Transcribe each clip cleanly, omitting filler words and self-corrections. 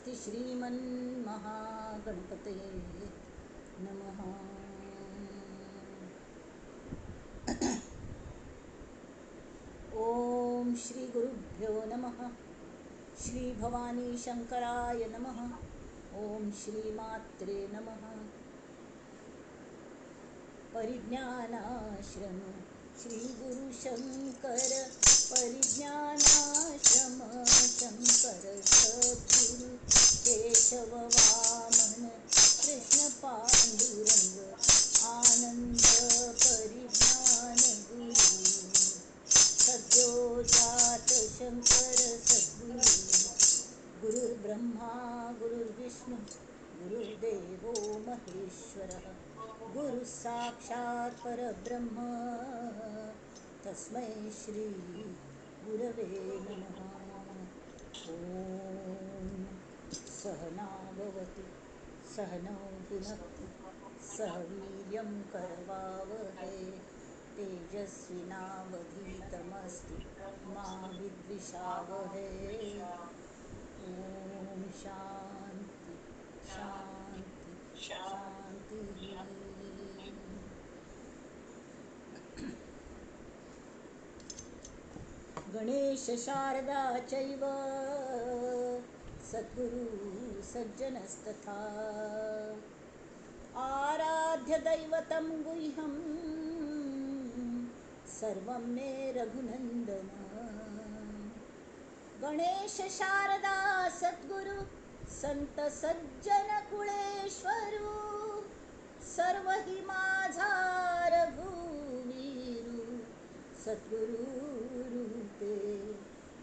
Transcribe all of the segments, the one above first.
स्वस्ति श्रीमन्महागणपतये नमः. ओम श्री गुरुभ्यो नमः. श्री भवानी शंकराय नमः. ओम श्री मात्रे नमः. परिज्ञानाश्रम श्री गुरु शंकर, परिज्ञानाश्रम शंकर सद्गुरु केशव वामन कृष्ण पांडुरंग आनंद परिज्ञान गुरु सद्यो जात शंकर सद्गुरु. गुरुर्ब्रह्मा गुरुर्विष्णु गुरुर्देवो महेश्वरः, गुरु साक्षात् परब्रह्म तस्मै श्री गुरवे नमः. ॐ सहना भवतु सहनौ भुनक्तु सह वीर्यं करवावहै, तेजस्विनावधीतमस्तु मा विद्विषावहै. ॐ शांती शांती शांती. गणेश शारदा चैव सद्गुरु सज्जनस्तथा, आराध्य दैवतं गुह्यं सर्वं मे रघुनंदन. गणेश शारदा सद्गुरु संत सज्जन कुळेश्वरू, सर्व हि माझा रघुवीरू सद्गुरु रूपे.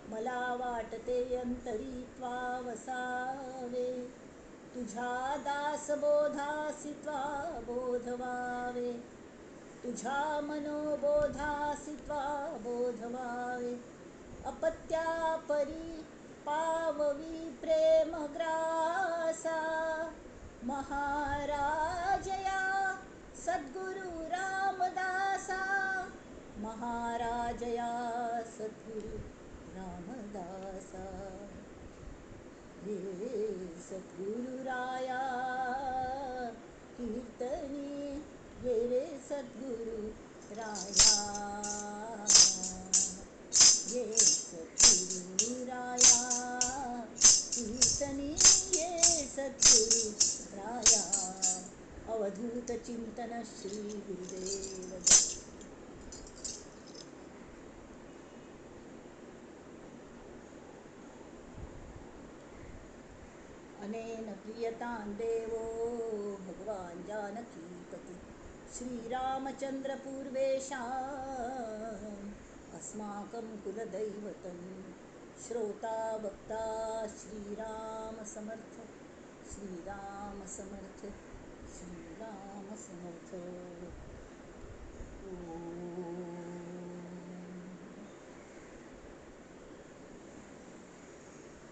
मला वाटते अंतरी त्वा वसावे, तुझ्या दासबोधासी त्वा बोधवावे, तुझ्या मनोबोधासी त्वा बोधवावे. अपत्या परी पाववी प्रेमग्रासा, महाराजया सद्गुरु रामदासा, महाराजया सद्गुरु रामदासा. हे सद्गुरुराया कीर्तनी ये रे सद्गुरु राया, ये सद्गुरुराया कीर्तनी ये सद्गुरु राया. अवधूत चिंतन श्री गुरुदेव. अनेन प्रियतां देवो भगवान जानकीपति, श्रीरामचंद्र पूर्वेषाम् अस्माकं कुलदैवतं. श्रोता वक्ता श्रीराम समर्थ, श्रीराम समर्थ, श्रीराम समर्थ.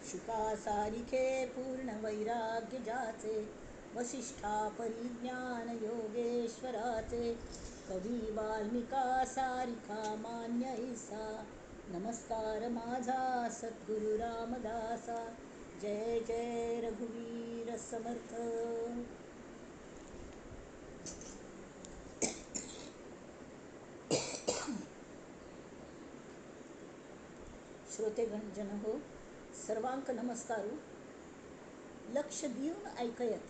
शुका सारिखे पूर्ण वैराग्य जाचे, वसिष्ठा परिज्ञान योगेश्वराचे, कवी वाल्मिका सारिखा मान्य ऐसा, नमस्कार माझा सद्गुरु रामदासा. जय जय रघुवीर समर्थ. श्रोतेगण जन हो, सर्वांक नमस्कारू. लक्ष दिवन आयकयात.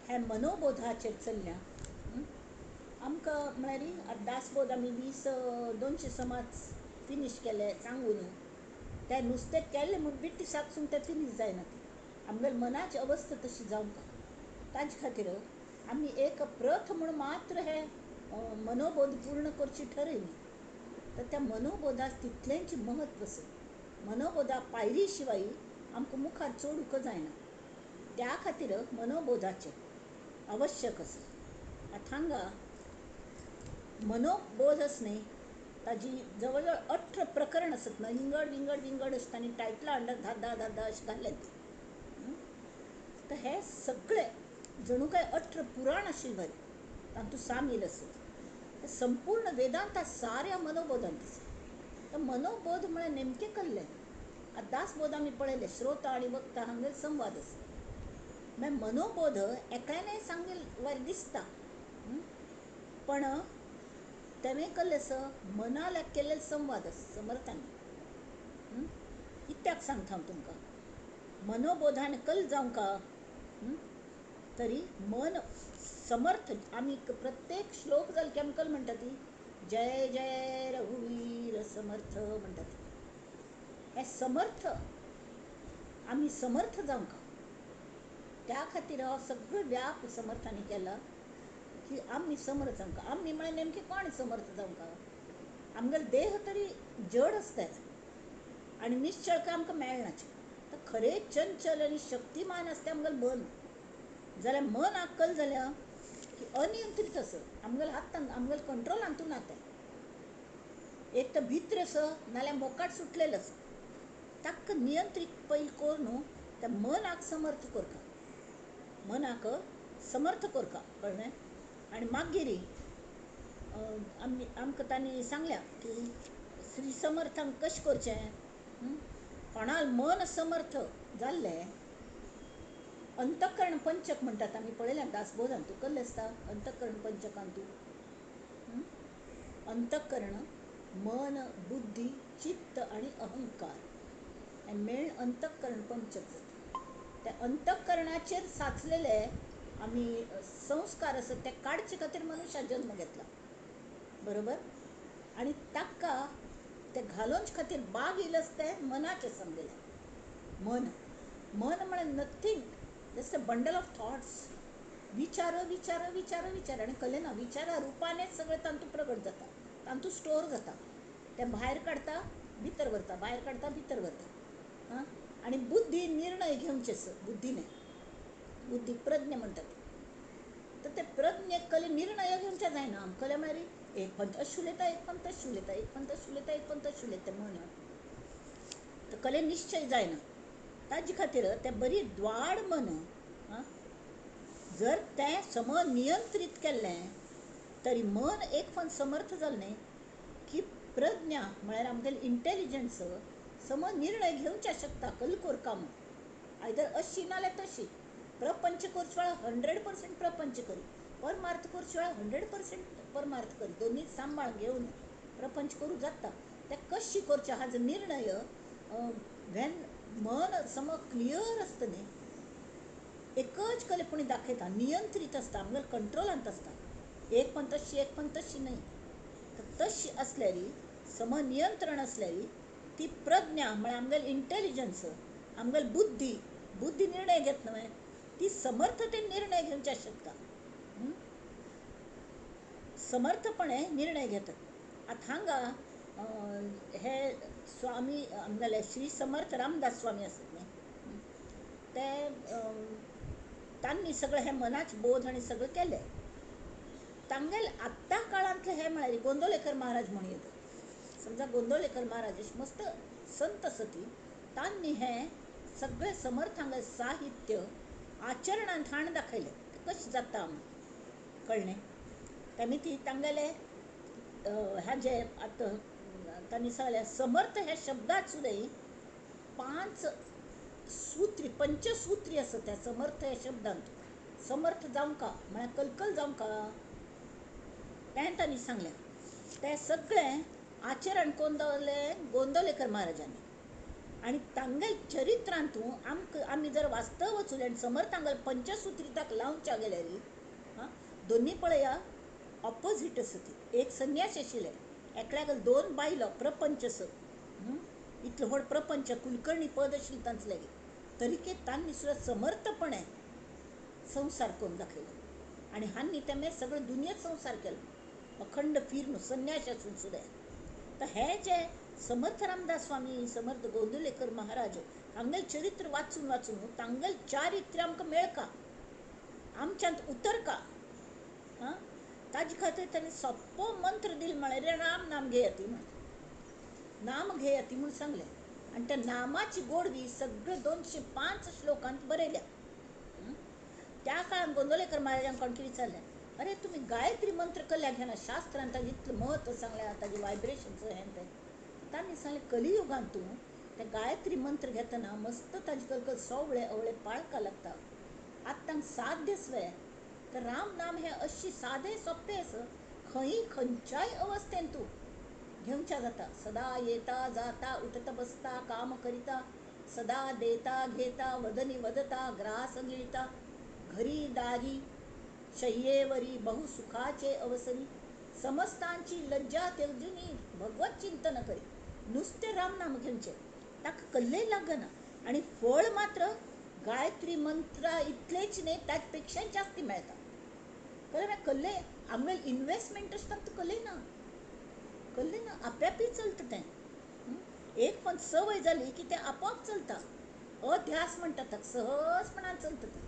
हे मनोबोधाचेर चल्ल्या आमकां म्हळ्यार आतां दासबोध आमी 200 समाज फिनीश केले सांगून, तें नुस्तें केलें म्हूण बिट्टी साकसून तें फिनीश जायना, ती आमगेले मनाची अवस्था तशी जावंक. ताजे खातीर आमी एक प्रथ म्हूण मात्र हे मनोबोध पूर्ण करची ठरयली. तर त्या मनोबोधाक तितलेंच म्हत्व आसा. मनोबोधा पायरी शिवाय आमकां मुखार चडूंक जायना. त्या खातीर मनोबोधाचें आवश्यक आसा. आतां हांगा मनोबोध आसा न्ही, ताजी जवळ जवळ 18 प्रकरण आसत न्हय, विंगड विंगड विंगड आसता आनी टायटलां हाडल्यार 10 10 10 10 अशें घातल्यात ती. तर हे सगळे जणू काय 18 पुराण आशिल्ले बरें तातूंत सामील आसत. संपूर्ण वेदांत साऱ्या मनोबोधांत आसा. तर मनोबोध म्हळ्यार नेमकें कसलें? आतां दासबोध आमी पळयले, श्रोता आनी वक्ता हांगेर संवाद आसा. मागीर मनोबोध एकल्यानय सांगले बरें दिसता, पण तेणें केल्लें आसा मनाला केल्ले संवाद आसा समर्थांनी. कित्याक सांगता हांव तुमकां, मनोबोधान कल जावंका तरी मन समर्थ. आमी प्रत्येक श्लोक जाल की आमी कल म्हणटा ती जय जय रघुवीर समर्थ म्हणटा ती. हे समर्थ आमी समर्थ जावंका त्या खातीर हो सगळो व्याप समर्थांनी केला की आमी समर्थ जावंका. आमी म्हळ्यार नेमकें कोण समर्थ जावंका? आमगेलो देह तरी जड आसता आनी निश्चळ काय आमकां मेळना. तर खरें चंचल आनी शक्तिमान आसता आमगेलें मन. जाल्यार मन अक्कल जाल्या की अनियंत्रीत आसा, आमगेलो हात आमगेलो कंट्रोल हातूंत ना. तें एक तर भित्र आसा नाल्यार मोकाट सुटलेलो आसा. ताका नियंत्रीत पयलीं कर न्हू, त्या मनाक समर्थ करता, मनाक समर्थ करता, कळ्ळें? आनी मागीर आमी आमकां तांणी सांगल्या की श्री समर्थांक कशें करचें. कोणाल मन समर्थ जाल्लें अंतःकरण पंचक म्हणटात आमी पळयल्यान दासबोधान तूं कल्लें आसता अंतःकरण पंचकान तूं. अंतःकरण मन बुद्धी चित्त आनी अहंकार हें मेळ अंतःकरण पंचक जाता. त्या अंतःकरणाचेर साचलेले आमी संस्कार आसत ते काडचे खातीर मनुष्यान जन्म घेतला, बरोबर? आनी ताका ते घालोवचे खातीर बाग येयलो आसता तें मनाचें समजलें. मन मन म्हळ्यार nothing, just a bundle of thoughts. विचार विचार विचार विचार आनी कळ्ळें ना, विचारा रुपानेच सगळें तातूंत प्रगट जाता, तातूंत स्टोर जाता. तें भायर काडटा भितर व्हरता, भायर काडटा भितर व्हरता. आं, आनी बुद्धी निर्णय घेवचे आसा, बुद्धीने, बुद्धी प्रज्ञ म्हणटात. तर ते प्रज्ञे कले निर्णय घेवचे जायना. आमकां म्हळ्यार एक पंथ अशें उलयता, एक पंथ अशें उलयता, एक पंथ अशें उलयता, एक पंथ अशें उलयता मन. तर कले निश्चय जायना. ताजे खातीर तें बरी द्वाड मन जर तें सम नियंत्रीत केल्लें तरी मन एक पण समर्थ जालें की प्रज्ञा म्हळ्यार आमगेलें इंटेलिजन्स सम निर्णय घेवच्या शकता कल कोरका म्हूण. आयदर अशी नाल्यार तशी. प्रपंच करचे वेळार 100% प्रपंच करी, परमार्थ करचे वेळार 100% परमार्थ करी, दोन्ही सांबाळ घेवन प्रपंच करूं जाता. तें कशी करचें हाजो निर्णय when मन सम क्लियर आसता न्ही, एकच कले पुणी दाखयता, नियंत्रीत आसता, आमगेले कंट्रोलांत आसता. एक पण तशी एक पण तशी न्हय. तर तशी आसल्यार सम नियंत्रण आसल्यार ती प्रज्ञा म्हळ्यार आमगेले इंटेलिजन्स, आमगेली बुद्धी, बुद्धी निर्णय घेत न्हय, ती समर्थतेन निर्णय घेवच्या शकता, समर्थपणे निर्णय घेतात. आतां हांगा हे स्वामी आमगेले श्री समर्थ रामदास स्वामी आसत न्ही, ते तांणी सगळें हें मनाचे बोध आनी सगळें केलें. तांगेले आत्तां काळांतले हे म्हळ्यार गोंदवलेकर महाराज म्हणूं येता. समजा गोंदवलेकर महाराज अशें मस्त संत आसा ती, तांणी हें सगळें समर्थांगेलें साहित्य आचरणांत हाडून दाखयलें तें कशें जाता म्हूण, कळ्ळें? तेमी ती तांगेले हाजे आतां तांणी सांगलें समर्थ ह्या शब्दात सुद्दां 5 सूत्री पंचसूत्री आसा त्या समर्थ ह्या शब्दांत. समर्थ जावंका म्हळ्यार कलकल जावंका तें तांणी सांगलें. तें सगळें आचरण कोण दवरलें? गोंदवलेकर महाराजांनी. आनी तांगेले चरित्रांतू आमकां आमी जर वास्तव वचून आनी समर्थांगेले पंचसूत्री ताका लावच्या गेल्यार आं, दोनी पळया ऑपोजीट आसा ती. एक संन्यासी आशिल्ले, एकल्याक 2 बायलो, प्रपंच आसा, इतलो व्हड प्रपंच, कुलकर्णी पद आशिल्लें तांचे लागीं, तरीके तांणी सुद्दां समर्थपणे संवसार करून दाखयलो. आनी हांणी तेणें सगळें दुनियेंत संवसार केलो, अखंड फिरून संन्यास आसून सुद्दां. तर हे जे समर्थ रामदास स्वामी, समर्थ गोंदवलेकर महाराज हांगेलें चरित्र वाचून वाचून तांगेलें चारित्र्य आमकां मेळका, आमच्यांत उतरका. आं, ताजे खातीर ताणें सोंपो मंत्र दिलो म्हळ्यार राम नाम घेयाती म्हूण, नाम घेयाती म्हूण सांगलें. आनी त्या नामाची गोडवी सगळे 205 श्लोकांत बरयल्या. त्या काळांत गोंदवलेकर महाराजांक कोण कितें विचारलें, अरे तुमी गायत्री मंत्र कल्ल्या घेना, शास्त्रान ताजें इतलें म्हत्व सांगलें, ताजें वायब्रेशन्स हें तें. तांणी सांगलें कलियुगांतू ते गायत्री मंत्र घेतना मस्त ताजे कलकल सवळे अवळे पाळका लागता. आतां साध्य स्वे तर राम नाम हें अशी सादें सोंपें आसा, खंय खंयच्याय अवस्थेन तूं घेवच्या जाता. सदा येता जाता उठता बसता काम करिता, सदा देता घेता वदनी वदता ग्रास गिळता, घरी दारी शय्येवरी बहु सुखाचे अवसरी, समस्तांची लज्जा त्यजुनी भगवत चिंतन करी. नुस्तें रामनाम घेवचें, ताका कल्लय लागना आनी फळ मात्र गायत्री मंत्रा इतलेच न्ही ताचे पेक्षा जास्ती मेळटा. कळ्ळें? कल्लय आमगेलें इनवेस्टमेंट आसता तातूंत कल्लय ना, कल्लय ना, आपोआपी चलता तें. एक पण संवय जाली की तें आपोआप चलता. अध्यास म्हणटा ताका, सहजपणान चलता तें.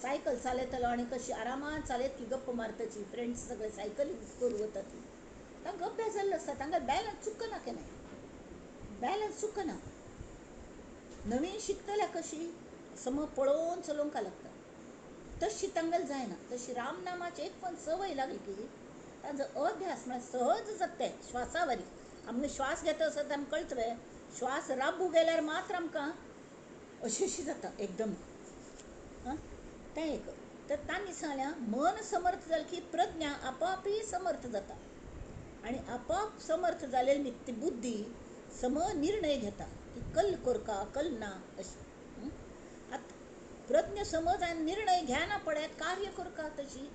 सायकल चालयतलो आनी कशी आरामान चालयतली, गप्प मारताची, फ्रेंड्स सगळे सायकली करूं वतात ती, तांकां अभ्यास जाल्लो आसता, तांकां बॅलन्स चुकना केन्नाय, बॅलन्स चुकना. नवीन शिकतल्या कशी सम पळोवन चलोवंक लागता, तशी तांगेल जायना. तशी रामनामाची एक पण संवय लागली की ताजो अध्यास म्हळ्यार सहज जाता तें. श्वासावरी आमकां श्वास घेता आसत आमकां कळटलें, श्वास राबू गेल्यार मात्र आमकां अशी अशी जाता एकदम. हां, तें एक. तर तांणी सांगल्या मन समर्थ जालें की प्रज्ञा आपोआपी समर्थ जाता आनी आपोआप समर्थ जालेली ती बुद्धी सम निर्णय घेता की कल कोरका कल ना अशें. आतां प्रज्ञ समज आनी निर्णय घेना पडे कार्य करका, तशी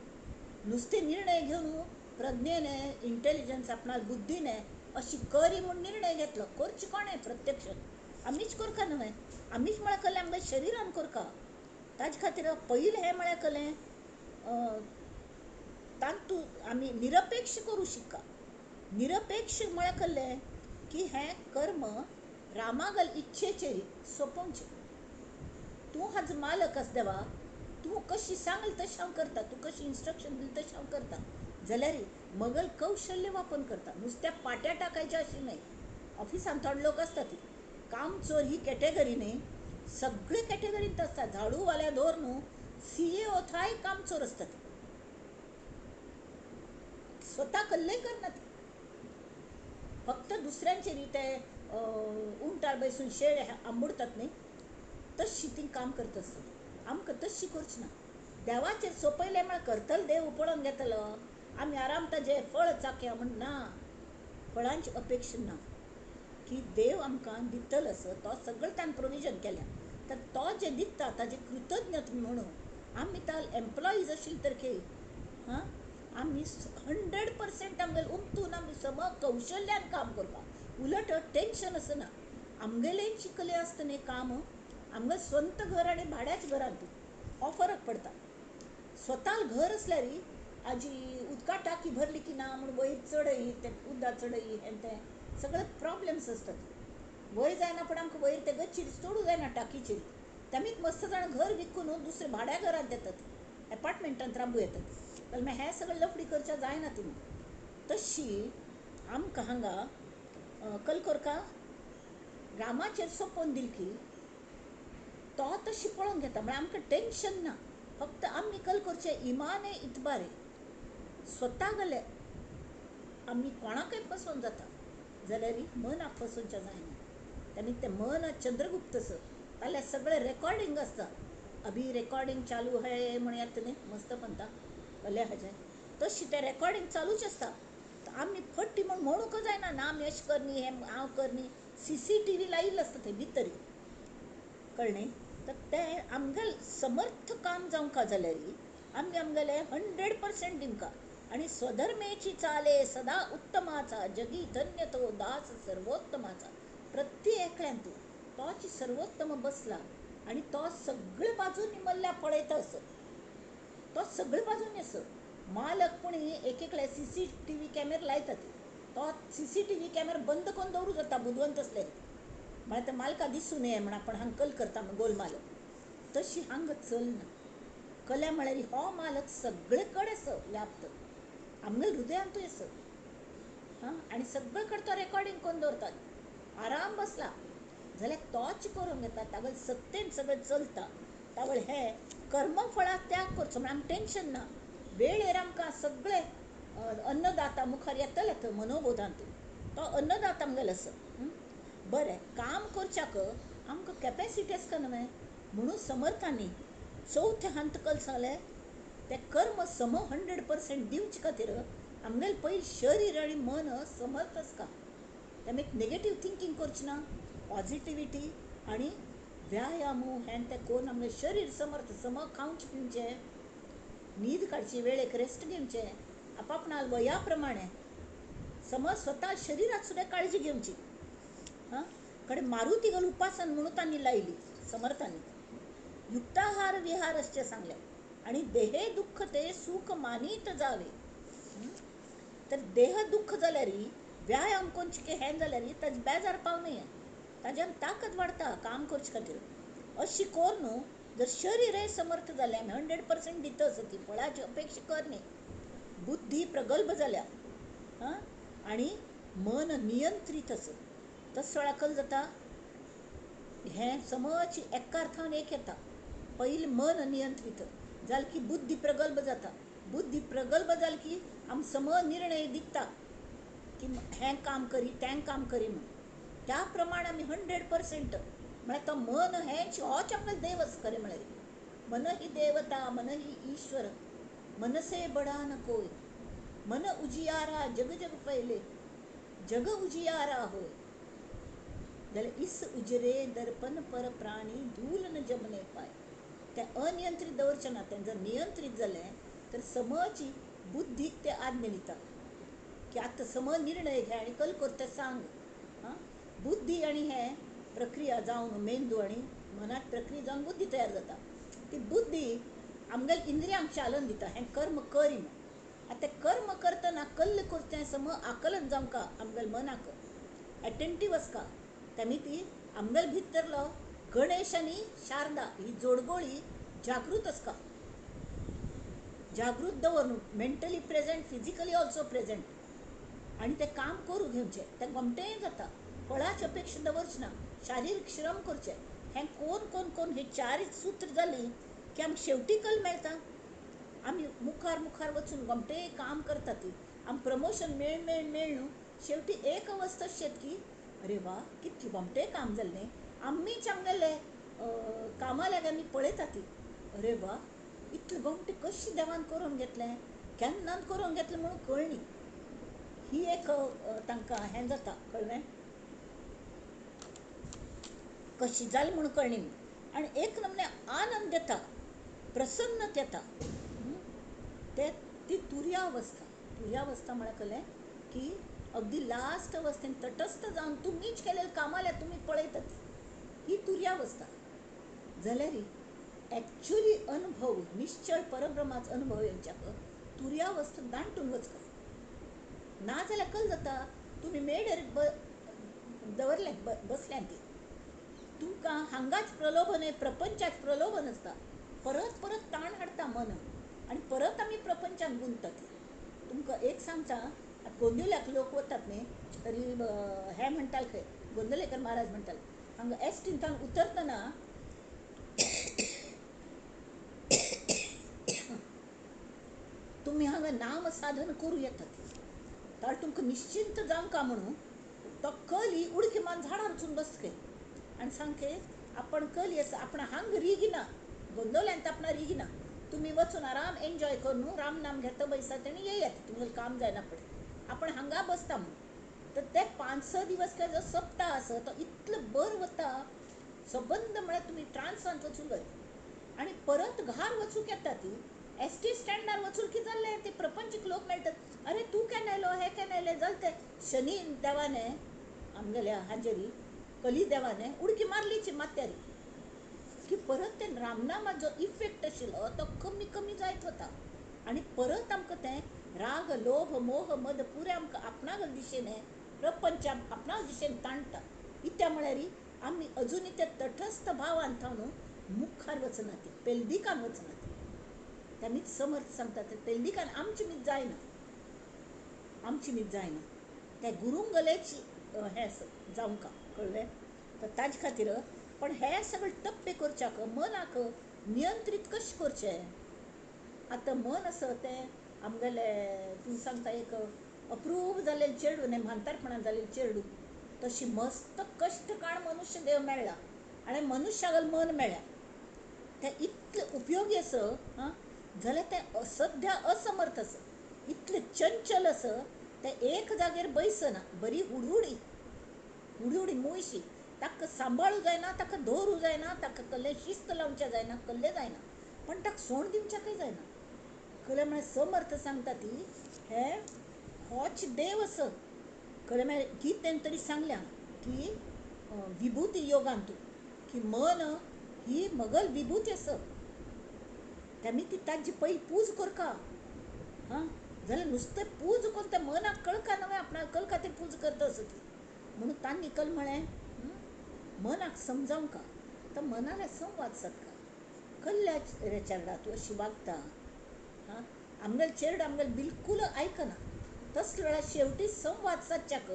नुस्तें निर्णय घेवन प्रज्ञेने इंटेलिजन्स आपणा बुद्धीने अशी करी म्हूण निर्णय घेतलो, करची कोणें प्रत्यक्ष आमीच करका न्हय, आमीच म्हळ्यार कलें आमगे शरिरान करका. ताजे खातीर पयलें हें म्हळ्यार कलें तातूंत आमी निरपेक्ष करूं शिका. निरपेक्ष म्हळ्यार कलें की हें कर्म रामागल इच्छेचेर सोंपोवचें. तूं हाजो मालक आस देवा, तूं कशी सांगल तशें हांव करता, तूं कशी इन्स्ट्रक्शन दिली तशें हांव करता. जाल्यार मगल कौशल्य वापरून करता, नुस्त्या पाट्या टाकायच्या अशें न्हय. ऑफिसान थोडे लोक आसता ती कामचोर ही कॅटेगरी न्ही, सगळे कॅटेगरींत आसता. झाडूवाल्या दवर न्हू CA थांय कामचोर आसता ती, स्वता कल्लय करना ती, फक्त दुसऱ्यांचेर ते उंटार बसून शेळ आंबुडतात न्ही तशी ती काम करत आसतात. आमकां तशी करची ना. देवाचेर सोंपयलें म्हळ्यार करतलो देव पळोवन घेतलो, आमी आराम ताजें फळ चाखया म्हण ना, फळांची अपेक्षा ना की देव आमकां दितलो असो, तो सगळें ताणें प्रोविजन केल्या, तर तो जें दिता ताजें कृतज्ञत म्हणून आमी ताल एम्प्लॉईज आशिल्ले तर की हां आमी 100% आमगेलें उमतून आमी सम कौशल्यान काम करपाक, उलट टेंशन आसना. आमगेलें शिकलें आसता न्ही काम, आमगेलें स्वंत घर आनी भाड्याच्या घरांत हो फरक पडटा. स्वताल घर आसल्यार आजी उदका टाकी भरली की ना म्हूण वयर चडय, ते उदक चडय, हें तें सगळे प्रॉब्लम्स आसतात. वयर जायना पण आमकां वयर ते गच्चीर चडूं जायना टाकीचेर, तेमीच मस्त जाण घर विकून दुसरे भाड्या घरांत येतात, एपार्टमेंटांत राबू येतात. जाल्यार मागीर हें सगळें लफडी करच्या जायना तिणें. तशी आमकां हांगा कलकोरका रामाचेर सोंपोवन दिली की तो तशी पळोवन घेता, म्हळ्यार आमकां टेंशन ना. फक्त आमी कल करचें इमाने इतबारे, स्वता गेले आमी कोणाकय फसोवन जाता जाल्यार मनाक फसोवचें जायना. आनी तें मन चंद्रगुप्त सर जाल्यार सगळें रेकॉर्डिंग आसता. अभी रेकॉर्डिंग चालू है म्हण येता न्ही मस्त म्हणटा कले हाजें, तशी तें रेकॉर्डिंग चालूच आसता. आमी फट्टी म्हूण म्हणूंक जायना ना आमी अशें करनी हें हांव करनी, CCTV लायिल्लो आसता थंय भितर, कळ्ळें? तर तें आमगेलें समर्थ काम जावंक जाल्यार आमी आमगेलें 100% दिवंक. आनी स्वधर्मेची चाले सदा उत्तमाचा, जगी धन्य तो दास सर्वोत्तमाचा. प्रत्येक एकल्यान तूं तोच सर्वोत्तम बसला आनी तो सगळे बाजूनी मल्ल्या पळयता असो, तो सगळे बाजूनी असो मालक. पूण एक एकल्या CCTV कॅमेरा लायतात, तो CCTV कॅमेरा बंद करून दवरूं जाता बुदवंत आसल्यार, म्हळ्यार ते मालका दिसूं नये म्हण आपण हांगा कल करता म्हण गोल मालक. तशी हांगा चलना. कल्या म्हळ्यार हो मालक सगळे कडेन आसा व्याप्त, आमगेल्या हृदयांतूय आसा. हां, आनी सगळे कडेन तो रेकॉर्डिंग करून दवरतात. आराम बसला जाल्यार तोच करून घेता, तागेले सत्तेन सगळें चलता. तावळ हे कर्मफळाक त्याग करचो म्हळ्यार आमकां टेंशन ना. वेळेर आमकां सगळे अन्नदाता मुखार येतले थंय मनोबोधांत, तो अन्नदाता आमगेलो आसा. बरें काम करच्याक आमकां कॅपेसिटी आसता न्हय म्हणून समर्थांनी चवथे हंत कल सांगलें तें कर्म सम 100% दिवचे खातीर आमगेलें पयलीं शरीर आनी मन समर्थ आसता. तेमी नेगेटीव थिंकींग करचें ना, पॉजिटिविटी आनी व्यायाम हें तें करून आमगेलें शरीर समर्थ, सम खावचें पिवचें, न्हीद काडची, वेळेक रेस्ट घेवचें, आपापणा वया प्रमाणे समज स्वता शरिराक सुद्दां काळजी घेवची. हां कडेन मारुती घाल उपासन म्हणून तांणी लायली समर्थांनी. युक्ताहार विहार अशें सांगलें आनी देहे दुःख ते सुख मानीत जावे. तर देह दुःख जाल्यार व्यायाम कोणचे हें जाल्यार ताजें बेजार पाव न्हय, ताज्यान ताकद वाडटा काम करचे खातीर. अशी कर न्हू जर शरीरय समर्थ जालें आमी 100% दिता आसा ती फळाची अपेक्षा कर न्ही, बुद्धी प्रगल्भ जाल्या हां आनी मन नियंत्रीत आसा, तस वेळार कल जाता हें समज एका अर्थान एक येता. पयलीं मन नियंत्रीत जालें की बुद्धी प्रगल्भ जाता, बुद्धी प्रगल्भ जाली की आमी सम निर्णय दिता की हें काम करी तें काम करी म्हूण, त्या प्रमाणे आमी 100% म्हळ्यार तो मन हेंच होच आमकां देव आसा खरें म्हळ्यार. मन ही देवता, मन ही ईश्वर, मनसे बडा न कोय, मन उजियारा जग जग फैले, जग उजियारा होय. जाल्यार इस उजरे दर्पण पर प्राणी धूल न जमने पाय. तें अनियंत्रीत दवरचें ना, तें जर नियंत्रीत जालें तर समची बुद्धीक तें आज्ञा दिता की आतां सम निर्णय घे आनी कल कर तें सांग. हां बुद्धी आनी हें प्रक्रिया जावन मेंदू आनी मनांत प्रक्रिया जावन बुद्धी तयार जाता. ती बुद्धी आमगेल्या इंद्रियांक चालन दिता हें कर्म करी म्हूण. आतां तें कर्म करतना कल्ल करचें तें सम आकलन जावंका आमगेल्या मनाक, एटेंटीव आसका. तेमी ती आमगेल्या भितरलो गणेश आनी शारदा ही जोडगोळी जागृत आसका, जागृत दवर न्हू, mentally present, physically also present, आनी तें काम करूं घेवचें. तें गोमटेंय जाता, फळाची अपेक्षा दवरचें ना, शारिरीक श्रम करचें. हें कोण कोण कोण हे चार सूत्र जालीं की आमकां शेवटी कल मेळटा. आमी मुखार मुखार वचून गोमटें काम करता ती आमी प्रमोशन मेळ मेळ मेळ न्हू, शेवटी एक अवस्था अशी येता की अरे वा कितलें गोमटें काम जालें, आमीच आमगेले कामा लागीं आमी पळयता ती अरे वा इतलें गोमटें कशें देवान करून घेतलें, केन्ना करून घेतलें म्हणून कळ्ळी. ही एक तांकां हें जाता, कळ्ळें कशी जाली म्हणून कळ्ळी. आनी एक नमने आनंद येता, प्रसन्नता येता. ते ती तुर्यावस्था. तुर्यावस्था म्हळ्यार कळ्ळें की अगदी लास्ट अवस्थेन तटस्थ जावन तुमीच केलेलें कामाल्या तुमी पळयतात, ही तुर्यावस्था. जाल्यार एक्चुअली अनुभव निश्चळ परब्रह्माचो अनुभव येवच्याक तुर्यावस्था दांटून वचका. ना जाल्यार कल जाता तुमी मेडेर दवरलें बसल्यान ती तुमकां हांगाच प्रलोभन, प्रपंचाच प्रलोभन आसता, परत परत ताण हाडटा मन आनी परत आमी प्रपंचान गुंततात. तुमकां एक सांगता, गोंदवल्याक लोक वतात न्ही तरी हें म्हणटाले खंय, गोंदवलेकर महाराज म्हणटाले हांगा एस टींतल्यान उतरतना तुमी हांगा नाम साधन करूं येतात, तर तुमकां निश्चिंत जावंका म्हणून तो कली उडकी मारून झाडार वचून बस खंय आनी सांगके आपण कली आसा, आपण हांग रिगिना, गोंदवल्यांत आपणा रिगिना, तुमी वचून आराम एन्जॉय करून राम नाम घेता बैसात आनी येयात, तुमगेलें काम जायना फुडें आपण हांगा बसता म्हणून. तर ते 5-6 दिवस काय जो सप्ताह आसा तो इतलो बरो वता, सबंद म्हळ्यार तुमी ट्रान्सांत वचूंक जाय आनी परत घार वचूंक येता. ती एस टी स्टँडार वचून कितें जालें ते प्रपंचीक लोक मेळटात, अरे तूं केन्ना आयलो, हें केन्ना आयलें, जालें तें शनी देवाने आमगेल्या हाजेरी कली देवाने उडकी मारलीची माथ्यारी की परत ते रामनामाचो इफेक्ट आशिल्लो तो कमी कमी जायत वता आनी परत आमकां तें राग लोभ मोह मद पुरे आमकां आपणाक दिशेन प्रपंच आपणाक दिशेन ताणटा. इत्या म्हळ्यार आमी अजुनूय त्या तटस्थ भावान थावन मुखार वचना, ती पेलदिकान वचना. तेमीच समर्थ सांगता ते पेलदिकान आमची मीत जायना, आमची मीत जायना, त्या गुरुंगलेच हें जावंका, कळ्ळें. तर ताजे खातीर पण हे सगळे टप्पे करच्याक मनाक नियंत्रीत कशें करचें. आतां मन आसा तें आमगेलें तूं सांगता एक अप्रूव जाल्लें चेडूं न्ही, म्हांतारपणान जाल्लें चेडूं तशी मस्त कश्ट काण मनुष्य देव मेळ्ळा आनी मनुष्यागल मन मेळ्ळा. तें इतलें उपयोगी आसा आं जाल्यार तें सद्या असमर्थ आसा, इतलें चंचल आसा, तें एक जाग्यार बैसना, बरी हुडहुडी हुडहुडी मुयशी, ताका सांबाळूं जायना, ताका दवरूं जायना, ताका कसलें शिस्त लावचें जायना, कसलें जायना, पण ताका सोण दिवच्याकय जायना. कळ्ळें म्हळ्यार समर्थ सांगता ती हे होच देव आसा. कळ्ळें म्हळ्यार गीतेन तरी सांगल्या की विभूती योगान तूं की मन ही मगल विभूती आसा, तेमी ती ताजी पयली पूज करका. हां जाल्यार नुस्तें पूज करून त्या मनाक कळका नवें आपणाक कल खातीर पूज करता आसा ती. म्हणून तांणी कल म्हळें मनाक समजावंका, तर मनाला संवाद सादका. कल्ल्या रे चेरडा तूं अशी वागता, हां आमगेले चेरडा आमगेले बिलकूल आयकना. तसल्या वेळार शेवटी संवाद सादच्याक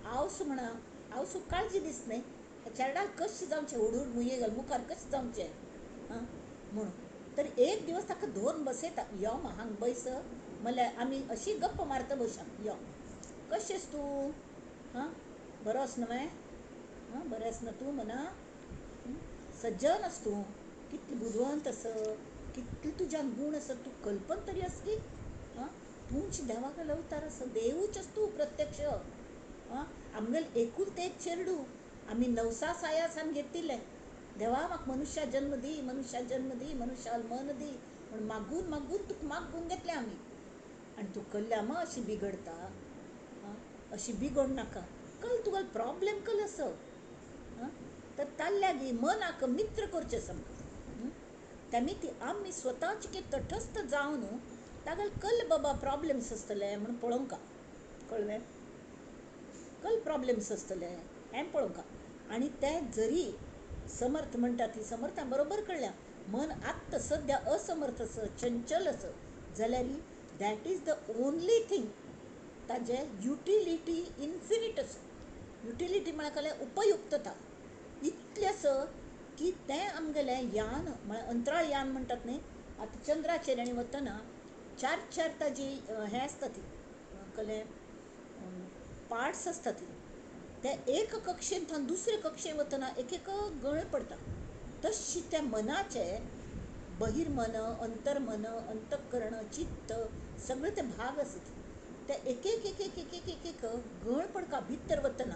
आवसू म्हणा, आवसू काळजी दिस न्हय चेरडाक कशें जावचें, हुडहुड मुये घाल मुखार कशें जावचें हां म्हणून. तर एक दिवस ताका धरून बसयता, यो मा हांगा बैस म्हणल्यार आमी अशी गप्प मारता बशा, यो कशें आस तूं, हां बरो आस न्हय, हां बरें आस न्हय तूं मना, सज्जन आस तूं, कितलें बुदवंत आस, कितले तुज्यान गूण आसा, तूं कल्पन तरी आस की हां तूंच देवाक अवतार आसा, देवूच आस तूं प्रत्यक्ष. हां आमगेलें एकूच एक चेरडूं आमी नवसा सायासान घेतिल्लें, देवा म्हाका मनुष्या जन्म दी, मनुष्या जन्म दी, मनुष्याल मन दी म्हण मागून मागून तुका मागून घेतलें आमी, आनी तूं कल्ल्या मा अशी बिगडता, आं अशी बिगड नाका, कल तुका प्रॉब्लेम कल आसा. आं तर ताल्ल्यागी मनाक मित्र करचें सामकें, तेमी ती आमी स्वताच की तटस्थ जावन तागेले कल बाबा प्रॉब्लेम्स आसतले म्हण पळोवंका, कळ्ळें, कल प्रॉब्लेम्स आसतले हें पळोवंका. आनी ते जरी समर्थ म्हणटा ती समर्था बरोबर कळ्ळ्या मन आत्त सद्या असमर्थ आसा, चंचल आसा, जाल्यार that is the only thing ताजें युटिलिटी इन्फिनीट आसा. युटिलिटी म्हळ्यार कळ्ळें उपयुक्तता इतलें आसा की तें आमगेलें यान म्हळ्यार अंतराळ यान म्हणटात न्हय, आतां चंद्राचेर आनी वतना चार चार ताजी हें आसता ती कळ्ळें पार्ट्स आसता ती, ते एक कक्षेंत थावन दुसरे कक्षेंत वतना एक एक गळ पडटा. तशी त्या मनाचे बहिर्मन, अंतर्मन, अंतःकरण, चित्त सगळे ते भाग आसत, ते एक एक एक एक एक एक एक एक गळ पडका भितर वतना,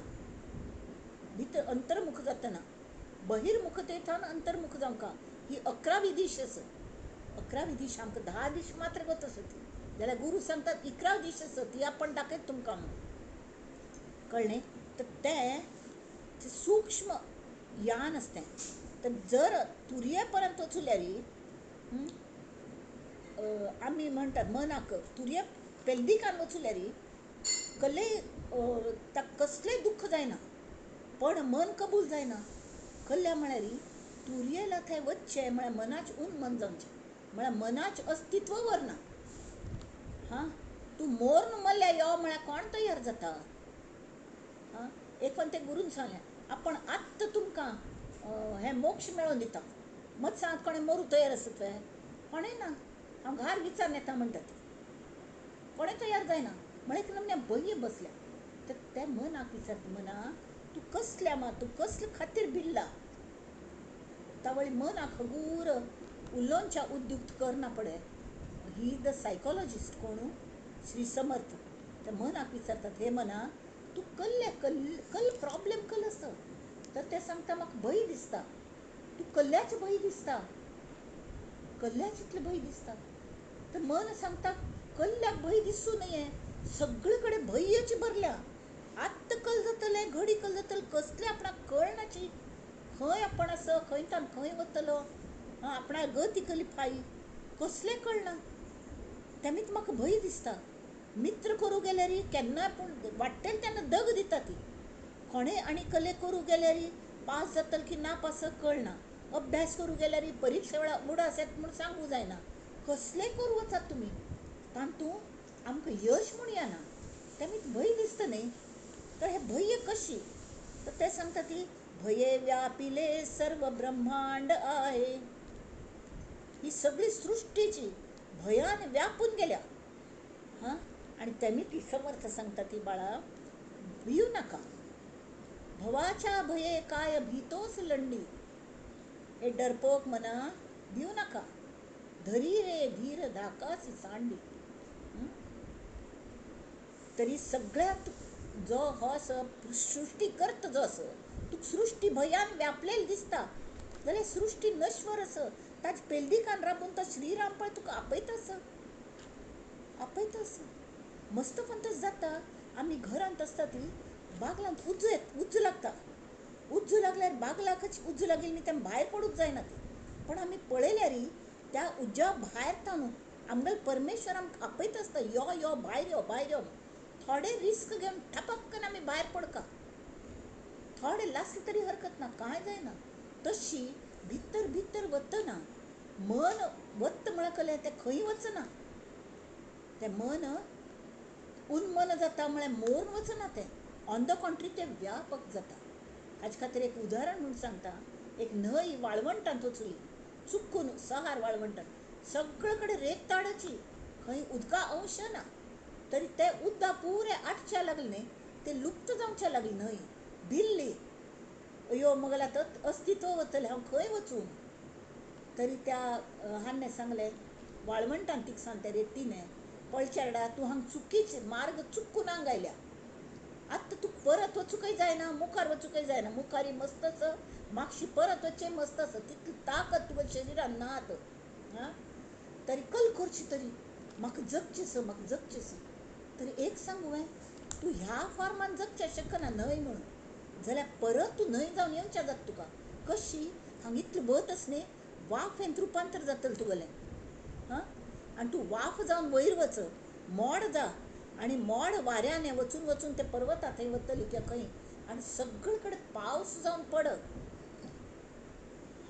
भितर अंतर्मुख जातना, बहिर्मुखते थावन अंतर्मुख जावंका. ही 11वी दिश आसा. 11वी दिश आमकां 10 दिश मात्र गत आसा ती, जाल्यार गुरू सांगतात 11वी दिश आसा ती आपण दाखयत तुमकां म्हणून, कळ्ळें. तर तें सूक्ष्म यान आसता तें. तर जर तुरये पर्यंत वचुल्यार आमी म्हणटात मनाक तुरये पेल्दिकान वचुल्यार कसलेय ताका कसलेंय दुख्ख जायना, पण मन कबूल जायना. कल्ल्या म्हळ्यार तुरयेला थंय वचचें म्हळ्यार मनाचें उन्मन जावचें, म्हळ्यार मनाचें अस्तित्व व्हरना. हां तूं मोर्न मल्ल्या यो म्हळ्यार कोण तयार जाता. हां एक पण ते गुरून सांगलें आपण आत्तां तुमकां हें मोक्ष मेळोवन दिता, मत सांगात कोणें मरूं तयार आसत वे, कोणें ना, हांव घार विचारून येता म्हणटा ती, कोणें तयार जायना. म्हळ्यार एक नमन्या बये बसल्या. तर त्या मनाक विचारता, मना तूं कसल्या मा, तूं कसले खातीर भिडला. तावळी मनाक हगूर उलोवच्या उद्युक्त करना पडे. ही the psychologist कोण, श्री समर्थ. त्या मनाक विचारतात, हे मना तूं कल्ल्या कल कल प्रॉब्लेम कल आसा. तर ते सांगता म्हाका भंय दिसता, तूं कल्ल्याचें भंय दिसता, कल्ल्याचें इतलें भंय दिसता. तर मन सांगता कल्ल्याक भंय दिसूं नये, सगळे कडेन भंयाची भरल्या, आत्तां कल जातलें, घडी कल जातलें, कसलें आपणाक कळनाची, खंय आपण आसा, खंय तान खंय वतलो, आं आपणाक गती कली फाई कसलें कळना, तेमीच म्हाका भंय दिसता. मित्र करूं गेल्यार केन्नाय पूण वाडटेलें तेन्ना दग दिता ती, कोणें आनी कले करूं गेल्यार पास जातलो की ना पास कळना, अभ्यास करूं गेल्यार परिक्षे वेळार उडास येता म्हूण सांगूं जायना, कसलें करूं वचात तुमी तातूंत आमकां यश म्हूण येना, तेमीच भंय दिसता न्हय. तर हे भंय कशी, तर ते सांगता ती भये व्यापिले सर्व ब्रह्मांड आहे. ही सगळी सृष्टीची भयान व्यापून गेल्या. हां आनी तेमी ती समर्थ सांगता ती, बाळा भिवू नाका, भवाच्या भये काय भीतोस लंडी. हे डरपोक मना भिवू नाका, धरी रे धीर धाकासी सांडी. तरी सगळ्यात जो हो असो सृष्टी करत जो असो तुका सृष्टी भयान व्यापलेली दिसता जाल्यार सृष्टी नश्वर आसा, ताजे पेलदिकान राबून तो श्रीराम पळय तुका आपयता आसा, आपयता आसा. मस्तपण तशें जाता. आमी घरांत आसता ती बागलांत उजो येता, उजो लागता. उजो लागल्यार बागलाकच उजो लागिल्ली न्ही तें भायर पडूंक जायना ती, पण आमी पळयल्यार त्या उज्या भायर ताणून आमगेलो परमेश्वर आमकां आपयता आसता, यो यो भायर यो भायर यो. थोडे रिस्क घेवन ठपक्कन आमी भायर पडका, थोडे लासले तरी हरकत ना, कांय जायना. तशी भितर भितर वतना मन वत्त म्हळ्यार कलें तें खंय वचना, तें मन उन्मन जाता म्हळ्यार मोर वचना, तें ऑन the country तें व्यापक जाता. हाजे खातीर एक उदाहरण म्हूण सांगता. एक न्हंय वाळवंटांत वचली चुकून, सहार वाळवंटांत, सगळे कडेन रेताडाची, खंय उदका अंश ना, तरी ते उदक पुरें आटच्या लागलें न्ही, तें लुप्त जावच्या लागलें न्हंय, भिल्ली. अयो मगेलें आतां अस्तित्व वतलें, हांव खंय वचूं? तरी त्या हान्ने सांगलें वाळवंटान तिका त्या रेतीने, पळय चेरडा तूं हांगा चुकीच मार्ग चुकून हांगा आयल्या, आतां तूं परत वचूंकय जायना, मुखार वचूंकय जायना, मुखारी मस्त आसा, मागशी परत वचचें मस्त आसा, तितली ताकत तुज्या शरिरान ना आतां. आं तरी कल करची, तरी म्हाका जगचें आसा, म्हाका जगचें आसा. तरी एक सांगू हांवें, तूं ह्या फॉर्मान जगचें शकना न्हय म्हणून, जाल्यार परत तूं न्हंय जावन येवचें जाता तुका. कशी? हांगा इतलें वत आसा न्ही, वाफेंत रुपांतर जातलें तुगेलें. हां आनी तूं वाफ जावन वयर वच, मोड जा, आनी मोड वाऱ्यान वचून वचून ते पर्वता थंय वतली किंवा खंय, आनी सगळे कडेन पावस जावन पड.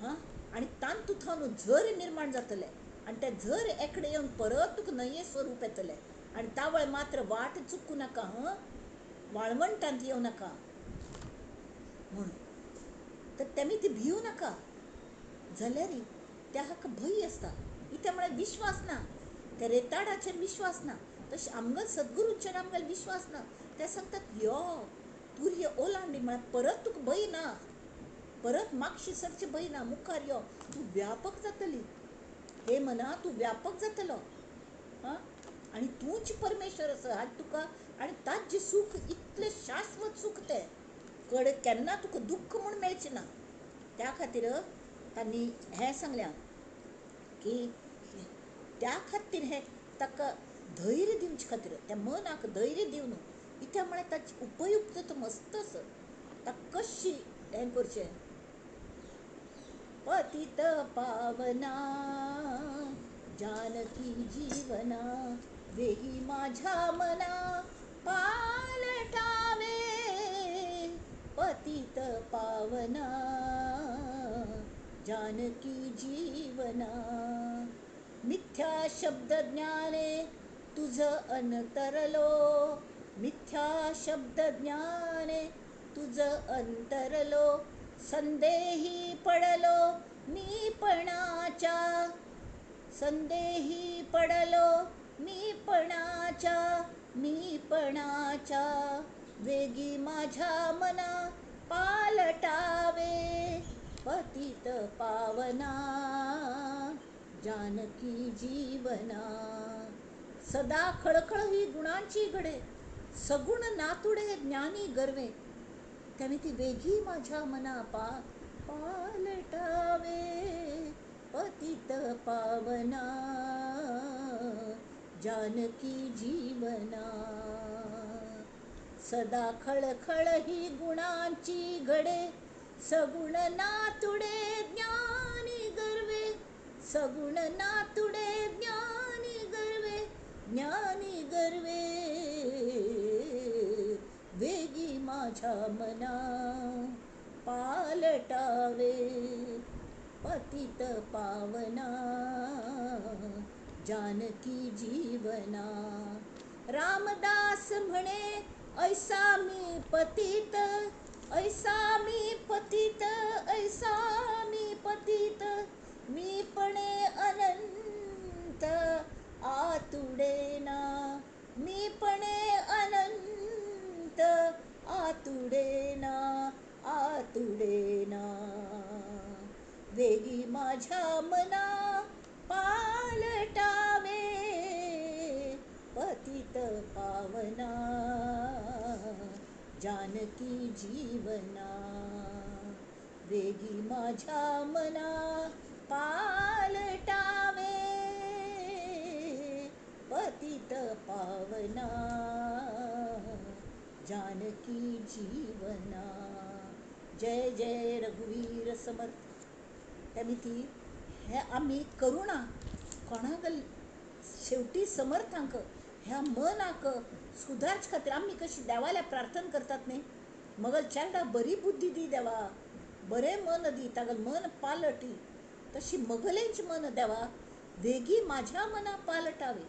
हां आनी तातूंत थावन झर निर्माण जातले, आनी ते झर एकडे येवन परत तुका न्हंये स्वरूप येतलें. आनी तावळ मात्र वाट चुकूं नाका, हां वाळवंटांत येवं नाका म्हणून. तर तेमी ती भिवू नाका जाल्यार त्या हाका भंय आसता, कित्याक म्हळ्यार विश्वास ना, त्या रेताडाचेर विश्वास ना. तशें आमगेलो सद्गुरूचेर आमगेलो विश्वास ना. ते सांगतात यो तुर्य ओलांडी म्हळ्यार परत तुका भंय ना, परत मागशी सरचें भंय ना, मुखार यो, तूं व्यापक जातली. हे मना तूं व्यापक जातलो. हां आनी तूंच परमेश्वर आसा आनी तुका, आनी ताजें सूख इतलें शाश्वत सूख तें कडेन केन्ना तुका दुख्ख म्हूण मेळचें ना. त्या खातीर तांणी हें सांगलें की त्या खातीर हें ताका धैर्य दिवचे खातीर, त्या मनाक धैर्य दिवन, कित्याक म्हळ्यार ताची उपयुक्त मस्त आसा, ताका कशी हें करचें. पतित पावना जानकी जीवना वेगी माझ्या मना पालटावे, पतित पावना जानकी जीवना. मिथ्या शब्द ज्ञाने तुझ अंतरलो, मिथ्या शब्द ज्ञाने तुझ अंतरलो, संदेही पडलो मीपणाच्या, संदेही पडलो मीपणाच्या, मीपणाच्या वेगी माझ्या मना पालटावे, पतित पावना जानकी जीवना. सदा खळखळ ही गुणांची घडे, सगुण नातुडे ज्ञानी गर्वे, त्याने ती वेगी माझ्या मना पालटावे, पतित पावना जानकी जीवना. सदा खळखळ ही गुणांची घडे, सगुण नातुडे ज्ञानी गर्वे, सगुण नातुडे ज्ञानी गर्वे, ज्ञानी गर्वे, वेगी माझ्या मना पालटावे, पतित पावना जानकी जीवना. रामदास म्हणे ऐसा मी पतित, ऐसा मी पतित, ऐसा मी पतित, मी पणे अनंत आतुडेना, मी पणे अनंत आतुडेना, आतुडेना, वेगी माझ्या मना पालटावे पतित पावना जानकी जीवना, वेगी माझ्या मना पालटावे पतित पावना जानकी जीवना. जय जय रघुवीर समर्थ. त्यामी हे आमी करुणा कोणाक शेवटी समर्थांक ह्या मनाक सुदारचे खातीर आमी कशी देवाल्या प्रार्थना करतात न्ही, मगल चेडा बरी बुद्धी दी देवा, बरें मन दी, तागेलें मन पालटी, तशी मगलेंच मन देवा वेगी माझ्या मना पालटावे.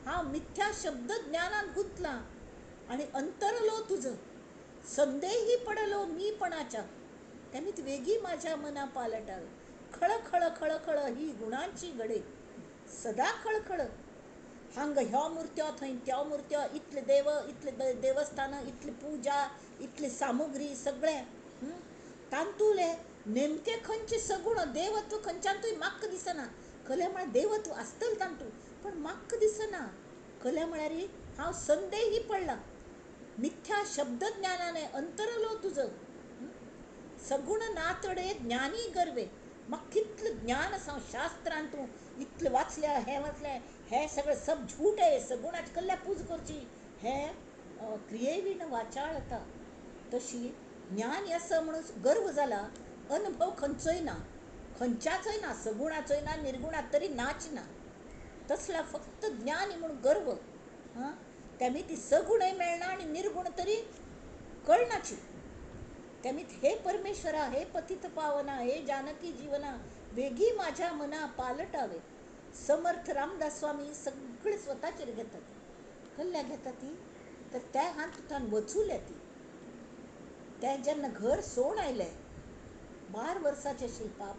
हांव मिथ्या शब्द ज्ञानान गुंतला आनी अंतरलो तुजो, संदेही पडलो मीपणाच्या, त्यामीत वेगी माझ्या मना पालटावे. खळखळ खळखळ ही गुणांची घडे सदा खळखळ, हांगा ह्यो मुर्त्यो थंय त्यो मुर्त्यो, इतले देव इतले देवस्थानां, इतली पुजा, इतली सामुग्री, सगळें तांतुले नेमके खंयचे सगुण देवत्व खंयच्यानूय म्हाका दिसना. कले म्हळ्यार देवत्व आसतलें तांतू पण म्हाका दिसना. कले म्हळ्यार हांव संदेही पडला, मिथ्या शब्द ज्ञानाने अंतरलो तुजो, सगुण नातडे ज्ञानी गर्वे. म्हाका कितलें ज्ञान आसा शास्त्रान, तूं इतलें वाचल्या, हें वाचलें, हें सगळें सब झूठ आहे, सगुणाची कल्ल्या पूज करची, हें क्रियेवीण वाचाळता. तशी ज्ञान आसा म्हणून गर्व जाला, अनुभव खंयचोय ना, खंयच्याचोय ना, सगुणाचोय ना, निर्गुणात तरी नाच ना, तसला फक्त ज्ञानी म्हणून गर्व. हां, त्यामी ती सगुणय मेळना आनी निर्गुण तरी कळनाची. त्यामीत हे परमेश्वरा, हे पतित पावना, हे जानकी जीवना वेगी माझ्या मना पालटावे. समर्थ रामदास स्वामी सगळे स्वताचेर घेतात, कल्ल्या घेतात ती, तर त्या हातूंतल्यान वचूल्या ती. ते जेन्ना घर सोड आयले 12 वर्साचें आशिल्लें पाप,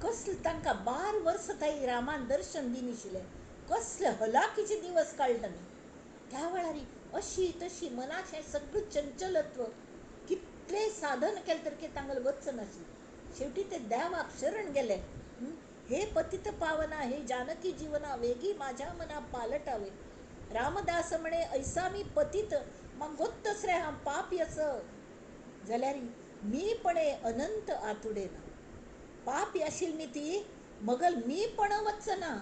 कसलें तांकां 12 वर्सां ताई रामान दर्शन दिनाशिल्लें, कसले हलाखीचे दिवस काडले तांणी. त्या वेळार अशी तशी मनाचें सगळें चंचलत्व, कितलें साधन केलें तर की तांगेलें वचनाशिल्लें. शेवटी ते देवाक शरण गेले. हे पतित पावना, हे जानकी जीवना वेगी माझ्या मना पालटावे. रामदास म्हणे ऐसा मी पतित, म्हाका गोत्तच रे हांव पापी आस, जाल्यार मीपणे अनंत आतुडेना. पापी आशिल्ली मी ती मगल मीपण वचना,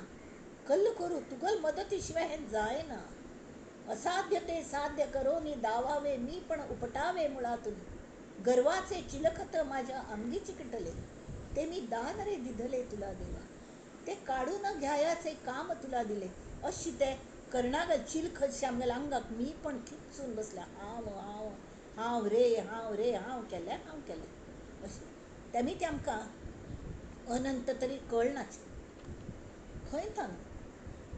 कल्ल करू तुगल मदती शिवाय हें जायना. असाध्य ते साध्य करो नी दावावे, मी पण उपटावे मुळातून. गर्वाचे चिलखत माझ्या अंगी चिकटले, ते मी दान रे दिधले तुला देवा, ते काढून घ्यायाचे काम तुला दिले. अशी ते कर्णागल चिलखत आमगेल्या अंगाक मी पण खिचून बसल्या, हांव हांव हांव रे हांव रे हांव केलें हांव केलें अशें. तेमी ते आमकां अनंत तरी कळनाच खंय तान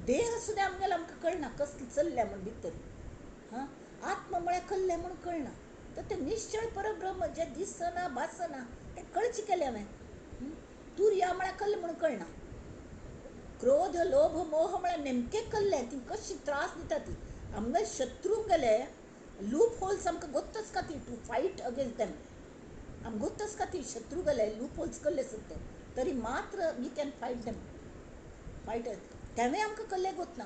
देह सुद्दां आमगेलो आमकां कळना कसली चल्ल्या म्हूण भितर. हां, आत्मा म्हळ्यार कल्लें म्हूण कळना, तर तें निश्चळ परब्रह्म जें दिसना भासना तें कळचें केलें हांवें. तुर्या म्हळ्यार कल्लें म्हूण कळना, क्रोध लोभ मोह म्हळ्यार नेमकें कल्लें, ती कशी त्रास दिता ती आमगे शत्रू गेले लूप होल्स आमकां गोत्तच खातीर टू फायट अगेन्स्ट देम, आमकां गोत्तच खातीर शत्रू गेले लूप होल्स कल्ले सुद्दां तरी मात्र we can fight them fight. तेवें आमकां कल्ले गोतना,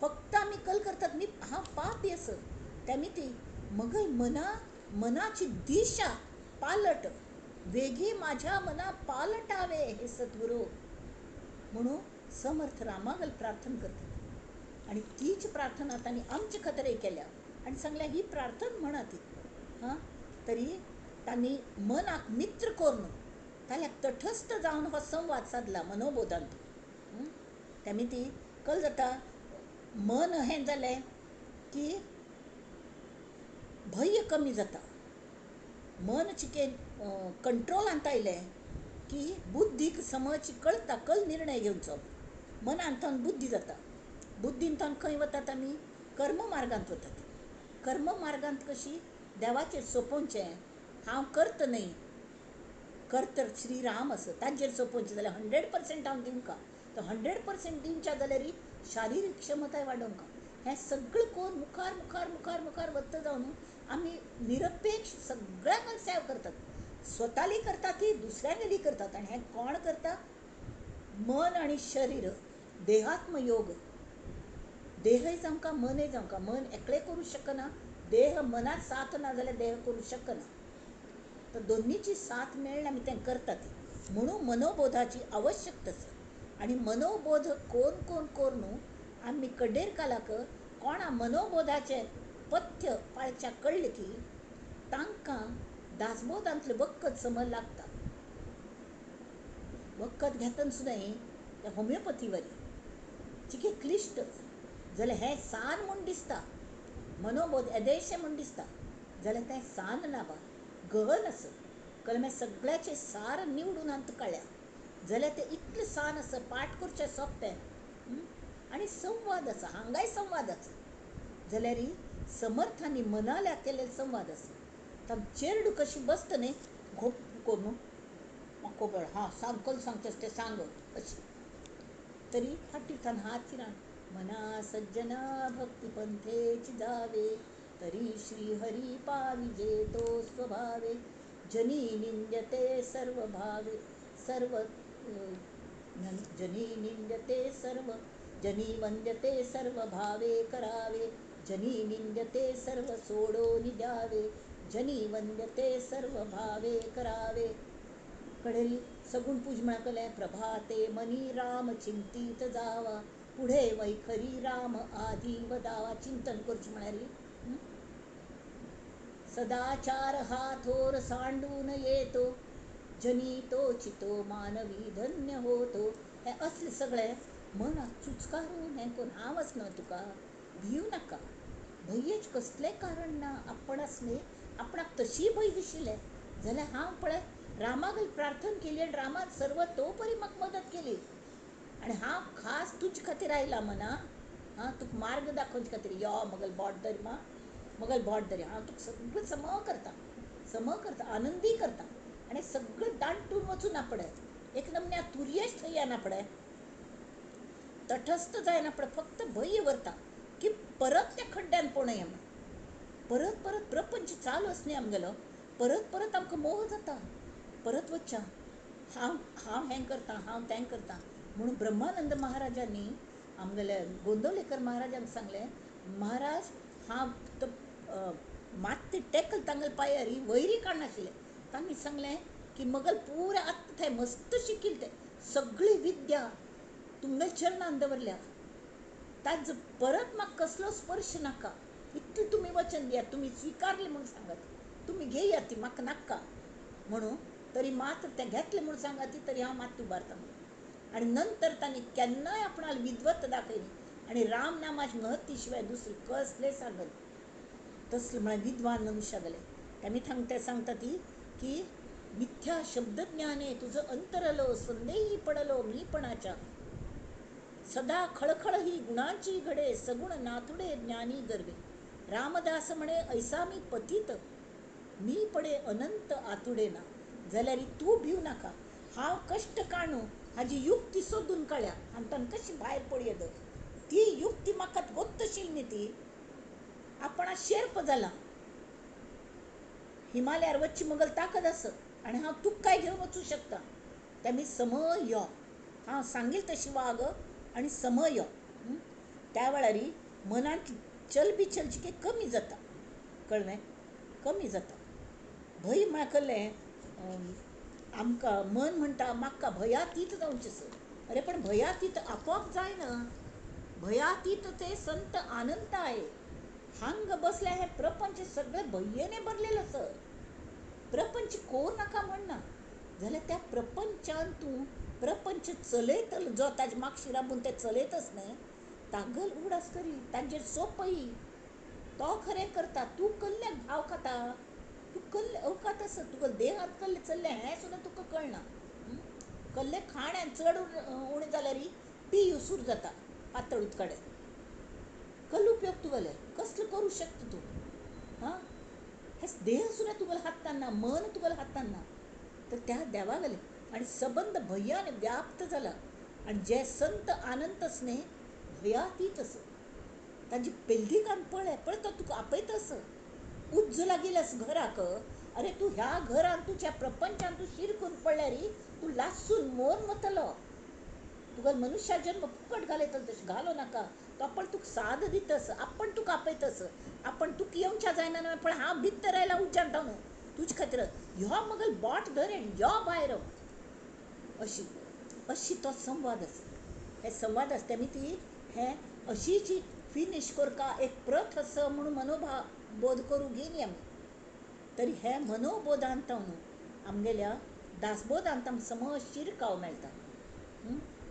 फक्त आमी कल करतात मी हांव पापी आसा. तेमी ती मगल मना मनाची दिशा पालट, वेगी माझ्या मना पालटावे हे सद्गुरू म्हणून समर्थ रामागल प्रार्थना करतात. आनी तीच प्रार्थना तांणी आमचे खातीरय केल्या आनी सांगल्या ही प्रार्थना म्हणा ती. हां, तरी तांणी मनाक मित्र करून ताल्याक तटस्थ जावन हो संवाद सादला मनोबोधांत. तेमी ती कल जाता मन हें जालें की भंय कमी जाता, मन चिके कंट्रोलांत आयलें की बुद्धीक समज कळटा कल निर्णय घेवचो. मनांतल्यान बुद्धी जाता, बुद्धींतल्यान खंय वतात आमी कर्म मार्गांत वतात. कर्म मार्गांत कशी देवाचेर सोंपोवचें, हांव करत न्हय, करत श्रीराम आसा ताजेर सोंपोवचें जाल्यार 100% हांव दिवंका, तर 100% दिवच्या जाल्यार शारिरीक क्षमताय वाडोवंक. हें सगळें करून मुखार मुखार मुखार मुखार वता जावन आमी निरपेक्ष सगळ्यांक सेव करतात, स्वताली करतात ती दुसऱ्यांगेली करतात. आनी हें कोण करता? मन आनी शरीर, देहात्म योग. देहय जावंका मनय जावंका, मन एकलें करूं शकना, देह मनात साथ ना जाल्यार देह करूं शकना. तर दोन्हीची साथ मेळ्ळी आमी तें करतात. म्हणून मनोबोधाची आवश्यकता आसा. आनी मनोबोध कोण कोण करून आमी कडेर कालाक कोणा मनोबोधाचें पथ्य पाळच्या कळ्ळें की तांकां दासबोधांतलें वखद समज लागता. वखद घेतना सुद्दां तें होमियोपथी वरी चिके क्लिश्ट जाल्यार हें सान म्हूण दिसता, मनोबोध येदेशें म्हूण दिसता, जाल्यार तें सान ना बा, गहन आसा. कलमे सगळ्याचें सार निवडून हांत काडल्या जाल्यार तें इतलें सान आसा, पाठ करचें सोंपें. आनी संवाद आसा, हांगाय संवाद आसा. जाल्यार समर्थांनी मनाल्या केल्ले संवाद आसा. तांकां चेरडू कशी बसता न्ही घोप करून म्हाका खबर हां सांग कल सांगता तें सांग अशें तरी फाटींतल्यान हात फिरान मना सज्जना भक्ती पंथेची जावे तरी श्री हरी पाविजे तो स्वभावे जनी निंद्यते सर्व भावे सर्व जनी निंद्यते सर्व जनी वंद्यते सर्व भावे करावे जनी निंद्यते सर्व सोडोनि द्यावे जनी वंद्यते सर्व भावे करावे. कडेरी सगुण पूज म्हणकलें प्रभाते मनी राम चिंतीत जावा पुढे वैखरी राम आधी वदावा. चिंतन करचें म्हळ्यार सदाचार हा थोर सांडून येतो जनी तो चितो मानवी धन्य होतो. हें असलें सगळें मनाक चुचकारून हें करून हांव आसना तुका भिव नाका, भंयेच कसलें कारण ना. आपण आसलें आपणाक तशी भंय दिशिल्लें जाल्यार हांव पळय रामागेर प्रार्थना केली आनी रामान सर्व तो परी म्हाका मदत केली. आनी हांव खास तुजे खातीर आयलां मना, आं तुका मार्ग दाखोवचे खातीर. यो मगल बोट धर मा, मगल बोट धर, हांव तुका सगळें सम करता, सम करता, आनंदी करता. आनी सगळें दांटून वचूं ना पडय, एक नमन्या तुरयेच थंय येना पडय, तटस्थ जायना पडय, फक्त भंय व्हरता की परत त्या खड्ड्यान पडूया म्हण. परत परत प्रपंच चालू आसना आमगेलो, परत परत आमकां मोह जाता, परत वचच्या हांव हांव हें करता, हांव तें करता. म्हणून ब्रह्मानंद महाराजांनी आमगेल्या गोंदवलेकर महाराजांक सांगलें, महाराज हांव तो मात्ती टेकल तांगेले पांयार वयरी काडनाशिल्लें. तांणी सांगलें की मगल पुरा आत्ता थंय मस्त शिकिल्लें तें सगळी विद्या तुमगेल्या चरणान दवरल्या, ताजो परत म्हाका कसलो स्पर्श नाका, इतलें तुमी वचन दियात, तुमी स्विकारलें म्हूण सांगात, तुमी घेयात ती म्हाका नाका म्हणून. तरी मात्र तें घेतलें म्हूण सांगात ती तरी हांव मात्त उबारता म्हणून. आनी नंतर तांणी केन्नाय आपणाक विद्वत्ता दाखयली आनी राम नामाची महत्ती शिवाय दुसरी कसलें सांगत तसलें म्हळ्यार विद्वान मनुष्या गेले. तेमी ते सांगता ती की मिथ्या शब्दज्ञाने तुजो अंतरलो संदेही पडलो मीपणाच्या सदा खळखळ ही गुणांची घडे सगुण नाथुडे ज्ञानी गर्वे. रामदास म्हणे ऐसा मी पतित मी पडे अनंत आतुडे ना. जाल्यार तूं भिव नाका, हांव कश्ट काणू हाजी युक्ती सोदून काडल्या आनी तांकां कशी भायर पडयें ती युक्ती म्हाका गोत्तशील न्ही ती. आपण शेर्प जाला हिमालयार वचची मगल ताकद आसत आनी हांव तुकाय घेवन वचूं शकता. तेमी समय यो, हांव सांगील तशी वाग आनी समय यो. त्या वेळार मनांत चलबिचल चिके कमी जाता, कळ्ळें, कमी जाता. भंय म्हळ्यार कळ्ळें आमकां मन म्हणटा म्हाका भयातीत जावचें सर. अरे पण भयातीत आपोआप जायना, भयातीत ते संत आनंद आहे. हांगा बसल्या हे प्रपंच सगळें भंयेने भरलेलो सर. प्रपंच कोर नाका म्हणना जाल्यार त्या प्रपंचान तूं प्रपंच चलयतलो जो ताजे मागशी राबून ते चलयतच न्हय तागल उगडास करी ताजेर सोंपय तो खरें करता. तूं कल्ल्याक भाव खाता, तूं कल्ले अवकात आसा, तुका देहांत कल्ले चल्लें हें सुद्दां तुका कळना. कल्ले खाण चड उणें जाल्यार पी सुरू जाता पातळ उदकाडे. कल्लो उपयोग तुगेले कसलो करूं शकता तूं? हां, हे देह सुद्दां तुगेले हातान ना, मन तुगेले हातान ना. तर त्या देवा गेले आनी सबंद भंयान व्याप्त जाला. आनी जे संत आनंद न्ही भयातीत आसा. ताजी पेल्दिकान पळय पळय तो तुका आपयता असो उज्जो लागिल्लो आसा घराक. अरे तूं ह्या घरान तुज्या प्रपंचान तूं शिरकून पडल्यार तूं लासून मोरून वतलो. तुका मनुष्या जन्म फुकट घालयतलो तशें घालो नाका. तो आपण तुका साद दितस, आपण तुका आपयतस, आपण तुका येवच्या जायना न्हय पण हांव भितर आयला उज्जान जावन तुजे खातीर ह्यो मगल बोट धर आनी यो भायर. अशी अशी तो संवाद आसा. हे संवाद आसता आमी ती हे अशीची फिनीश करका एक प्रथ आसा म्हणून मनोभाव बोध करूं घेयनी आमी. तरी हे मनोबोधांत न्हू आमगेल्या दासबोधांत आमकां समज शिरकाव मेळटा.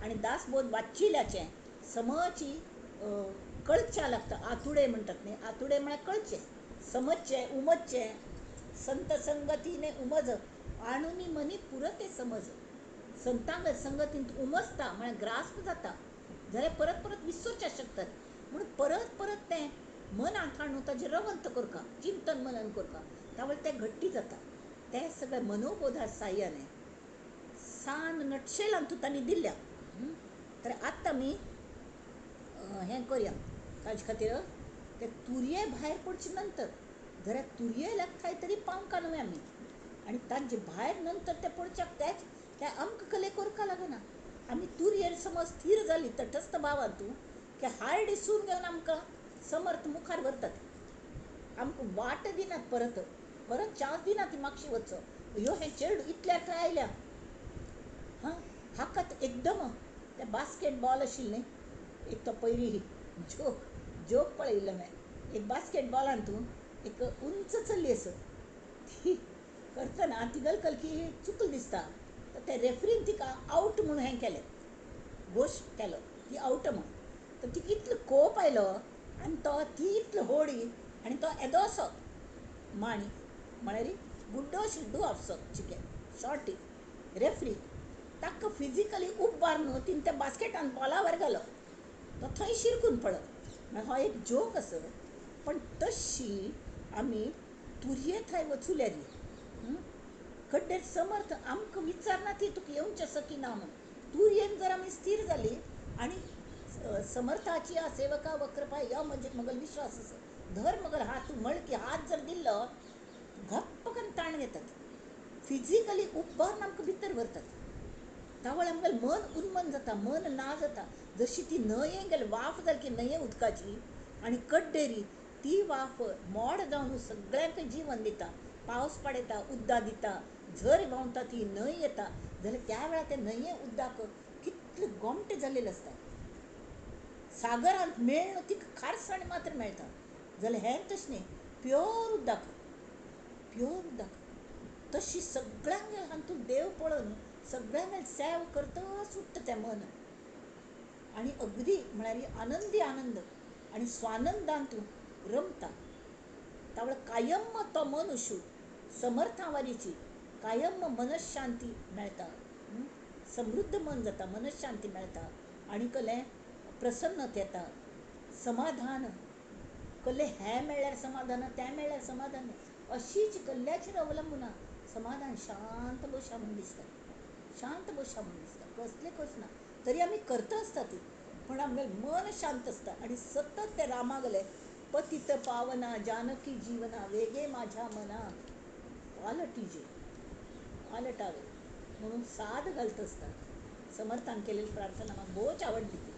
आनी दासबोध वाचिल्ल्याचें समची कळच्या लागता. आतुडे म्हणटात न्ही, आतुडे म्हळ्यार कळचें, समजचें, उमजचें. संत संगतीने उमज आणुनी मनी पुरते समज. संतांग संगतींत उमजता म्हळ्यार ग्रास्प जाता जाल्यार परत परत विसरच्या शकतात. म्हणून परत परत तें मनांत हाडून ताजें रवंत करका, चिंतन मनन करका, तावळ तें घट्टी जाता. तें सगळें मनोबोधा साह्याने सान नटशेलान तूं तांणी दिल्या. तर आतां आमी हें करया. ताजे खातीर ते तुरये भायर पडचे नंतर जरा तुरये लागताय तरी पावंका न्हय आमी. आनी तांचे भायर नंतर ते पडच्याक तेच ते आमकां कले करका लागना. आमी तुरयेर समज स्थीर जाली तटस्थ भावान तूं की हार्ड इसून घेवन आमकां समर्थ मुखार व्हरतात. आमकां वाट दिनात, परत परत चान्स दिनात ती मागशी वचो. ह्यो हें चेडूं इतल्या थंय आयल्या हां हाका एकदम तें बास्केट बॉल आशिल्लें न्ही एक तो पयली जोक जोक पळयल्लो हांवें. एक बास्केट बॉलान तूं एक उंच चली आसा ती करतना ती गलकलकी चुकली दिसता. तर ते रेफ्रीन तिका आवट म्हणून हें केलें, घोश केलो ती आवट म्हणून. तर तिका इतलो कोप आयलो आनी तो ती इतली होडी आनी तो येदोसो माणी म्हळ्यार गुड्डो शिड्डू आपसो चिके शॉर्टी रेफ्री ताका फिजिकली उबार न्हू तिणें त्या बास्केटान बॉलावर घालो, तो थंय शिरकून पडलो. म्हळ्यार हो एक जोक आसा. पण तशी आमी तुरये थंय वचुल्यार खड्डेर समर्थ आमकां विचारना ती तुका येवचें आसा की ना म्हणून. तुरयेन जर आमी स्थीर जाली आनी समर्थाची या सेवका वक्रपाय यो म्हजे मगल विश्वास आसा धर मगल हात मळकी हात जर दिल्लो घप्प करून ताण घेतात. फिजिकली उबारून आमकां भितर व्हरतात. तावळ आमकां मन उन्मन जाता, मन ना जाता. जशी ती न्हंये गेली वाफ जाली की न्हंये उदकाची आनी कड्डेरी ती वाफ मोड जावन सगळ्यांक जीवन दिता. पावस पडयता, उदकां दिता, झर व्हांवता, ती न्हंय येता जाल्यार त्या वेळार ते न्हंये उदक कितले गोमटें जाल्लें आसता. सागरांत मेळ्ळ तिका खारसाण मात्र मेळटा. जाल्यार हें तशें न्ही, प्योर उदक, प्योर उदक. तशी सगळ्यांक हातूंत देव पळोवन सगळ्यांक सेव करतच उरता तें मन. आनी अगदी म्हळ्यार आनंदी आनंद आनी स्वानंदांत रमता. तावळ कायम तो मनुष्य समर्थावारीची कायम मनशांती मेळटा, समृद्ध मन जाता, मनशांती मेळटा आनी कलें प्रसन्नत येता, समाधान. कल्ले हें मेळ्ळ्यार समाधान, तें मेळ्ळ्यार समाधान, अशीच कल्ल्याचेर अवलंबून समाधान शांत बशा म्हूण दिसता, शांत बशा म्हूण दिसता. कसलें कसना तरी आमी करता आसता ती, पण आमगेलें मन शांत आसता. आनी सतत ते रामा गेले पतित पावना जानकी जीवना वेगे माझ्या मना पालटीजे पालटावे म्हणून साद घालत आसता. समर्थान केलेली प्रार्थना म्हाका भोवच आवडली ती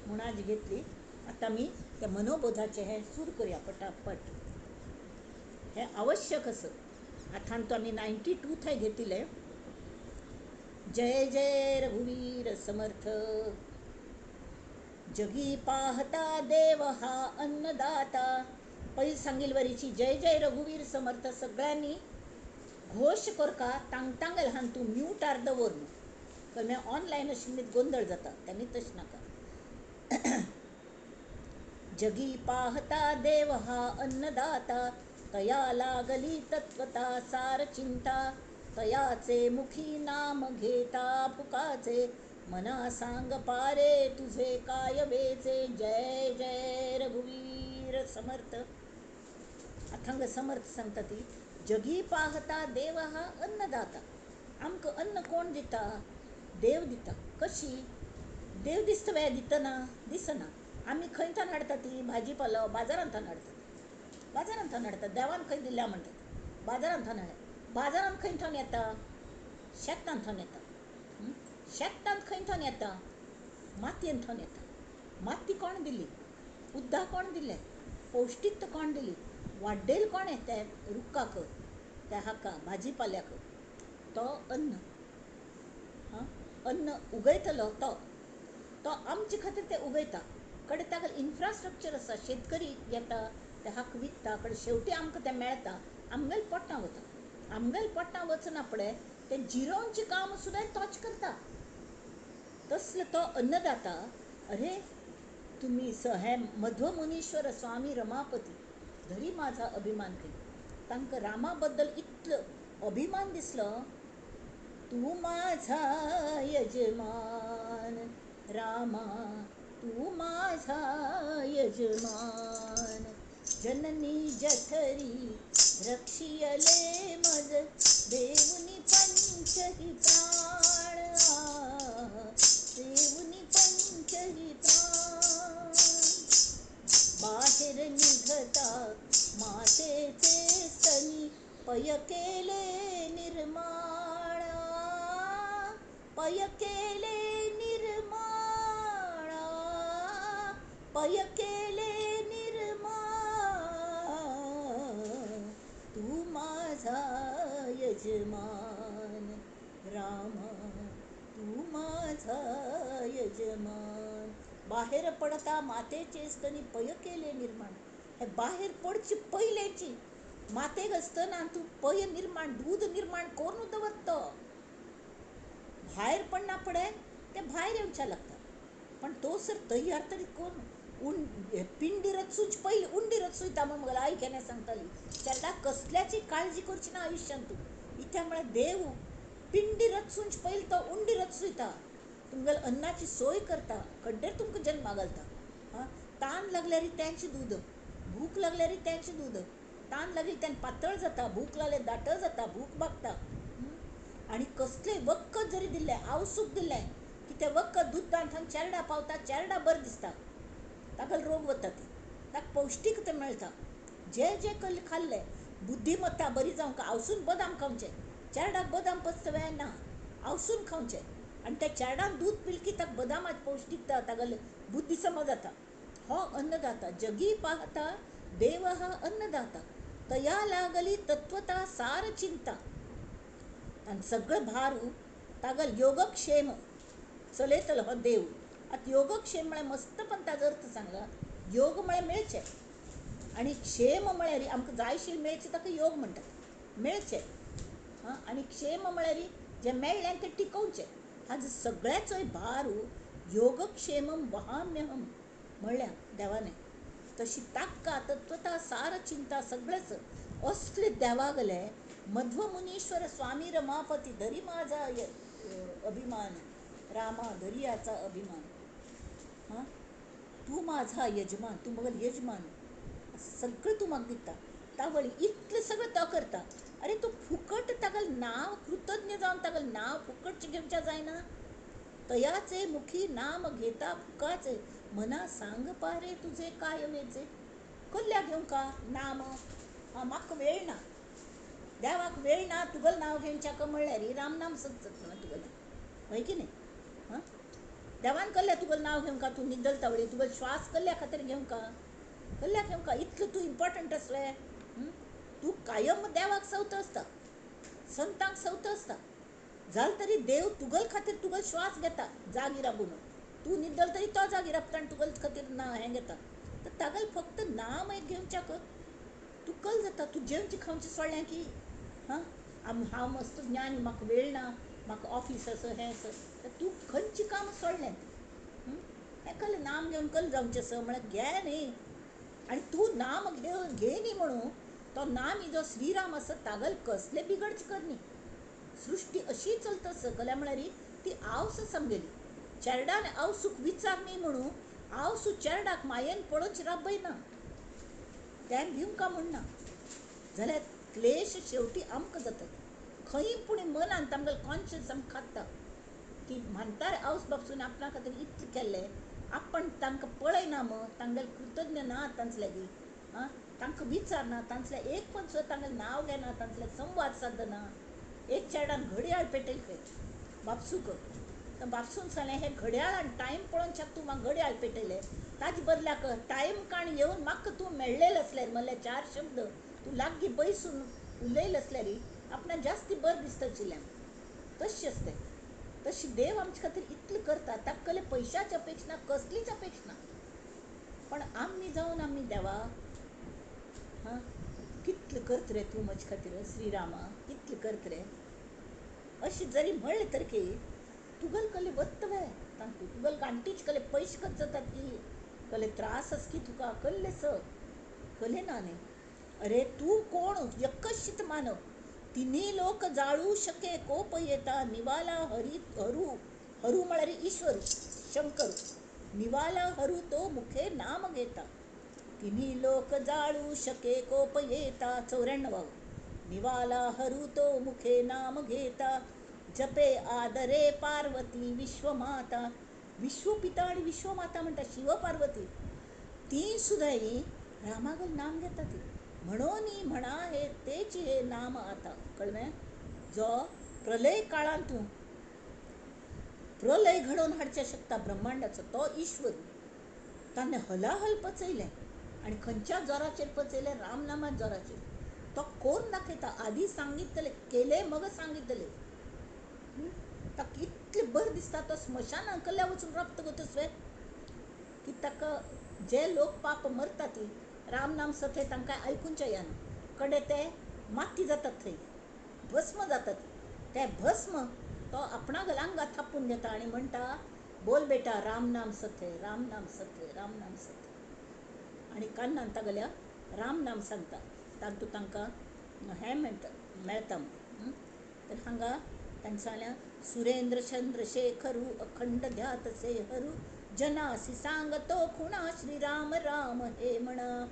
म्हणून आज घेतली. आतां आमी त्या मनोबोधाचें हें सुरू करया पटापट. हें आवश्यक आसा. आतां तो आमी 92 थंय घेतिल्लें. जय जय रघुवीर समर्थ. जगी पाहता देव हा अन्नदाता. पयलीं सांगिल वरीची जय जय रघुवीर समर्थ सगळ्यांनी घोश करका तांगतांगल हान तूं म्युटार दवर न्हू, कारण ऑनलायन आशिल्ली गोंदळ जाता, त्यांनी तशें नाका. जगी पाहता देव हा अन्नदाता तया लागली तत्वता सार चिंता तयाचे मुखी नाम घेता फुकाचे मना सांग पारे तुझे काय वेचे. जय जय रघुवीर समर्थ. अथंग समर्थ सांगता ती जगी पाहता देव हा अन्नदाता. आमकां अन्न कोण दिता? देव दिता. कशी? देव दिसता वेळ दितना दिसना. आमी खंयच्यान हाडटा ती भाजी पालो? बाजारांतल्यान हाडटात, बाजारांतल्यान हाडटात. देवान खंय दिल्या म्हणटात, बाजारांतल्यान हाडल्या. बाजारांत खंयच्यान येता? शेतांतल्यान येता. शेतांत खंयच्यान येता? मातयेंतल्यान येता. माती कोण दिली? उदक कोण दिलें? पौश्टीकता कोण दिली? वाड्डेल कोणें त्या रुखाक, त्या हाका, भाजी पाल्याक? तो अन्न. हां, अन्न उगयतलो तो, तो आमचे खातीर तें उगयता. कडेन ताका इन्फ्रास्ट्रक्चर आसा. शेतकरी घेता ते हाक, विकता. कडेन शेवटी आमकां तें मेळटा, आमगेले पोटां वता. आमगेले पोटां वचना फुडें तें जिरोवचें काम सुद्दां तोच करता. तसलो तो अन्नदाता. अरे, तुमी स हे मध्वमुनीश्वर स्वामी रमापती धरी माझा अभिमान खंय. तांकां रामा बद्दल इतलो अभिमान दिसलो. तू माझा यजमान रामा, तू माझा यजमान, जननी जठरी रक्षियले मज, देऊनी पंचही प्राण, देऊनी पंचही प्राण. बाहेर निघता मातेचे स्तनी, पय केले निर्माण, पय केले निर्माण, पय केले निर्माण. तू माझा यजमान रामा, तू माझा यजमान. बाहेर पडता मातेचे स्तनी, पय केले निर्माण. हे बाहेर पडची पयलेची मातेक आसतना तूं पय निर्माण, दूद निर्माण करून दवरतो. भायर पडना फुडें तें भायर येवचें लागता, पण तो सर तयार तरी करून उण पिंडी रचूच पयली उंडी रचयता म्हूण म्हगेली आई केन्ना सांगताली, चेरडाक कसल्याची काळजी करची ना आयुश्यांत तूं. इत्या म्हळ्यार देव पिंडी रचूंच पयली तो उंडी रचयता, तुमगेले अन्नाची सोय करता, खड्डेर तुमकां जल्मा घालता. आं, तान लागल्यार तेंच दूद, भूक लागल्यार तेंच दूद. तान लागली तेन्ना पातळ जाता, भूक लागल्यार दाटो जाता, भूक भागता. आनी कसलें वखद जरी दिलें, आवसूक दिलें की तें वखद दुदांत चेरडा पावता, चेरडा बरें दिसता, ताका रोग वता, ती ताका पौश्टीकता मेळटा. जे जे कल्ले खाल्लें बुद्धिमत्ता बरी जावंक आवसून बदाम खावचे. चेरडाक बदाम पचतले ना, आवसून खावचे. आनी त्या चेरडान दूद पिलें की ताका बदामाची पौश्टीकता, तागेली बुद्धी समज जाता. हो अन्नदाता. जगी पाहता देव हा अन्नदाता, तया लागली तत्वता सार चिंता. आनी सगळो भार तागेलो योगक्षेम चलयतलो हो देव. आतां योगक्षेम म्हळ्यार मस्तपण ताजो अर्थ सांगला. योग म्हळ्यार मेळचें आनी क्षेम म्हळ्यार आमकां जायशील मेळचें, ताका योग म्हणटात, मेळचें. आं, आनी क्षेम म्हळ्यार जें मेळ्ळें तें टिकोवचें. हाजो सगळ्याचोय भार योगक्षेमम वहाम्यहम म्हणल्या देवाने. तशी ताका तत्वता सार चिंता सगळेच असले देवा गेले. मध्वमुनीश्वर स्वामी रमापती धरी माझा अभिमान रामा, धरी याचा अभिमान. हां, तूं माझा यजमान, तूं मगेलो यजमान, सगळें तूं म्हाका दिता तावळी, इतलें सगळें तो करता. अरे, तूं फुकट तागेलें नांव कृतज्ञ जावन तागेलें नांव फुकटचें घेवचें जायना. तयाचे मुखी नाम घेता फुकाचे, मना सांग पारे तुझे काय वेचे. कल्ल्या घेवंक नाम? हां, म्हाका वेळ ना, देवाक वेळ ना तुगेलें नांव घेवच्याक म्हणल्यार रामनाम सत तुगेलें, हय की न्ही? हां, देवान कल्ल्या तुगेलें नांव घेवंक? तूं न्हिदल तावळी तुगेलो श्वास कल्ल्या खातीर घेवंक, कल्ल्या घेवंक? इतलो तूं इम्पोर्टंट आसलें? तूं कायम देवाक सवत आसता, संतांक सवत आसता. जालें तरी देव तुगेले खातीर तुगेलो श्वास घेता जागी राबून. तूं न्हिदल तरी तो जागी राबता आनी तुगेले खातीर ना हें घेता. तर तागेलें फक्त नाम एक घेवच्याक तूं कल जाता. तूं जेवचें खावचें सोडलें की हां, हांव मस्त ज्ञानी, म्हाका वेळ ना, म्हाका ऑफीस आसा, हें आसा. तर तूं खंयचीं कामां सोडलें? हें कल नाम घेवन कल जावचें आसा म्हळ्यार घे न्ही. आनी तूं नाम घेवन घे न्ही म्हणून तो नाम जो श्रीराम आसा तागेलें कसलें बिगडचें कर न्ही. सृश्टी अशी चलता सकल्या म्हळ्यार ती आवस आसा आमगेली. चेरडान आवसूक विचार न्ही म्हणून आवसू चेरडाक मायेन पळोवच राबयना, तें भिवंका म्हणना जाल्यार क्लेश शेवटी आमकां जातात. खंय पूण मनान तांगेलें कॉन्शियस आमकां खाता की म्हातार आवस बापसून आपणा खातीर इतलें केल्लें, आपण तांकां पळयना मग तांगेले कृतज्ञ ना तांचे लागीं, आं तांकां विचारना, तांचें एक पण सुद्दां तांगेलें नांव घेना, तांचें संवाद सादना. एक चेडान घडयाळ पेटयली खंय बापसूक, तर बापसून सांगलें हें घडयाळ आनी टायम पळोवन शकता तूं म्हाका घडयाळ पेटयलें, ताजे बदल्याक टायम काण येवन म्हाका तूं मेळ्ळेलें आसल्यार म्हणल्यार चार शब्द तूं लागीं बैसून उलयलें आसल्यार आपणाक जास्ती बरें दिसता आशिल्लें. तशें आसता तशी देव आमचे खातीर इतलें करता, ताका कसले पयशाची अपेक्षा ना, कसलीच अपेक्षा ना. पण आमी जावन आमी देवा हां कितलें करत रे तूं म्हजे खातीर श्रीरामा, कितलें करत रे अशें जरी म्हणलें तरी की तुगेले कले वत्त वे तांतू तुगेले गांठीचे कले पयशे खर्च जातात की कले त्रास आस की तुका कल्ले स कले ना न्ही. अरे तूं कोण यकशीत मानव, तिन्ही लोक जाळू शके कोप येता, निवाला हरी हरू, हरू म्हळ्यार ईश्वर शंकर, निवाला हरू तो मुखे नाम घेता, तिन्ही लोक जाळू शके कोप येता. 94 निवाला हरू तो मुखे नाम घेता, जपे आदरे पार्वती विश्वमाता. विश्वपिता आनी विश्वमाता म्हणटा शिव पार्वती, ती सुद्दां ही रामागल नाम घेता ती, म्हणून म्हणा हे तेच हे नाम आता. कळ्ळें? जो प्रलय काळांत तूं प्रलय घडोवन हाडचें शकता ब्रह्मांडाचो तो ईश्वर, ताणें हलाहल पचयलें आनी खंयच्या जोराचेर पचयलें? रामनामा जोराचेर. तो कोण दाखयता, आदी सांगितले केले मग सांगितले, ताका इतलें बरें दिसता तो स्मशानां कडल्या वचून रक्त गो की ताका जे लोक पाप मरता ती रामनाम सथे तांकां आयकुच्या येना, कडे ते माती जातात थंय भस्म जातात, ते भस्म तो आपणा आंगात थापून घेता आनी म्हणटा बोल बेटा राम नाम सथे, राम नाम सथे, राम नाम सथे. आनी कान्नान तागेल्या राम नाम सांगता, तातूंत तांकां हें मेळटा मेळटा. तर हांगा तांणी सांगलें सुरेंद्र चंद्रशेखरू अखंड ध्यात से हरू, जनासी सांगतो खुणा श्री राम राम हे म्हणा.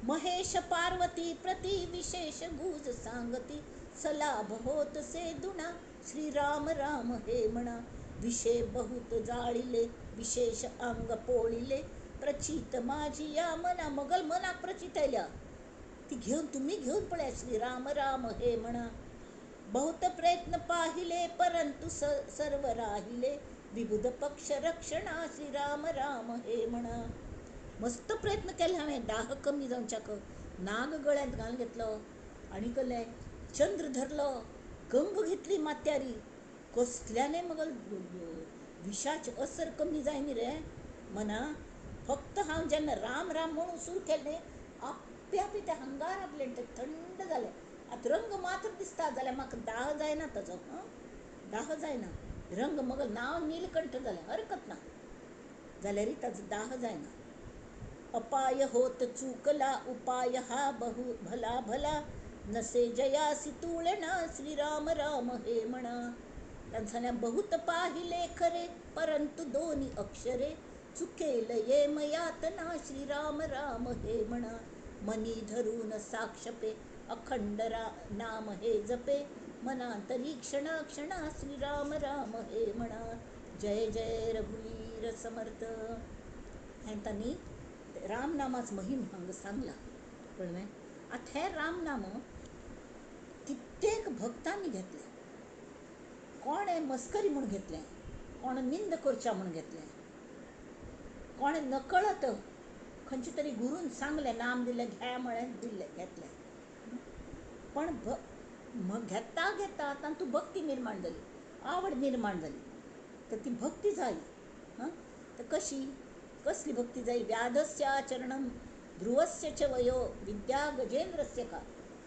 महेश पार्वती प्रति विशेष गुज सांगती, सलाभ होत से दुना श्री राम राम हे म्हणा. विषे बहुत जाळिले विशेष अंग पोळिले, प्रचित माझी या मना. मगल मनाक प्रचित आयल्या ती घेवन तुमी घेवन पळया श्री राम राम हे म्हणा. बहुत प्रयत्न पाहिले परंतु सर्व राहिले, विबुध पक्ष रक्षणा श्री राम राम हे म्हणा. मस्त प्रयत्न केले हांवें दाह कमी जावच्याक, नाग गळ्यांत घालून घेतलो आनी कसलें चंद्र धरलो, गंग घेतली माथ्यारी, कसल्याने मगल विशाचे असर कमी जायनी रे मना. फक्त हांव जेन्ना राम राम म्हणून सुरू केलें आपे आपे ते हांगार आपलें ते थंड जालें. आतां रंग मात्र दिसता जाल्यार म्हाका दाह जायना ताजो, हां दाह जायना, रंग मगल नांव नीलकंठ जालें हरकत ना, जाल्यारय ताजो दाह जायना. अपाय होत चुकला उपाय हा बहु भला भला, नसे जयासी तुळणा श्री राम राम हे म्हणा. तांणी बहुत पाहिले खरे परंतु दोन्ही अक्षरे, चुकेल ये मयातना श्री राम राम हे म्हणा. मनी धरून साक्षपे अखंड नाम हे जपे, मनांतरी क्षणा क्षणा श्री राम राम हे म्हणा. जय जय रघुवीर समर्थ. हें तांणी रामनामाच महिम हांगा सांगला. कळ्ळें? आतां हें रामनाम कित्येक भक्तांनी घेतलें, कोणें मस्करी म्हूण घेतलें, कोणें निंद करच्या म्हूण घेतलें, कोणें नकळत खंयचे तरी गुरून सांगलें नाम दिलें घे म्हळें दिलें घेतलें. पण घेता घेता तातूंत भक्ती निर्माण जाली, आवड निर्माण जाली, तर ती भक्ती जाली. हां तर कशी कसली भक्ती जाली? व्याधस्य आचरणं ध्रुवस्य च वयो विद्या गजेंद्रस्य का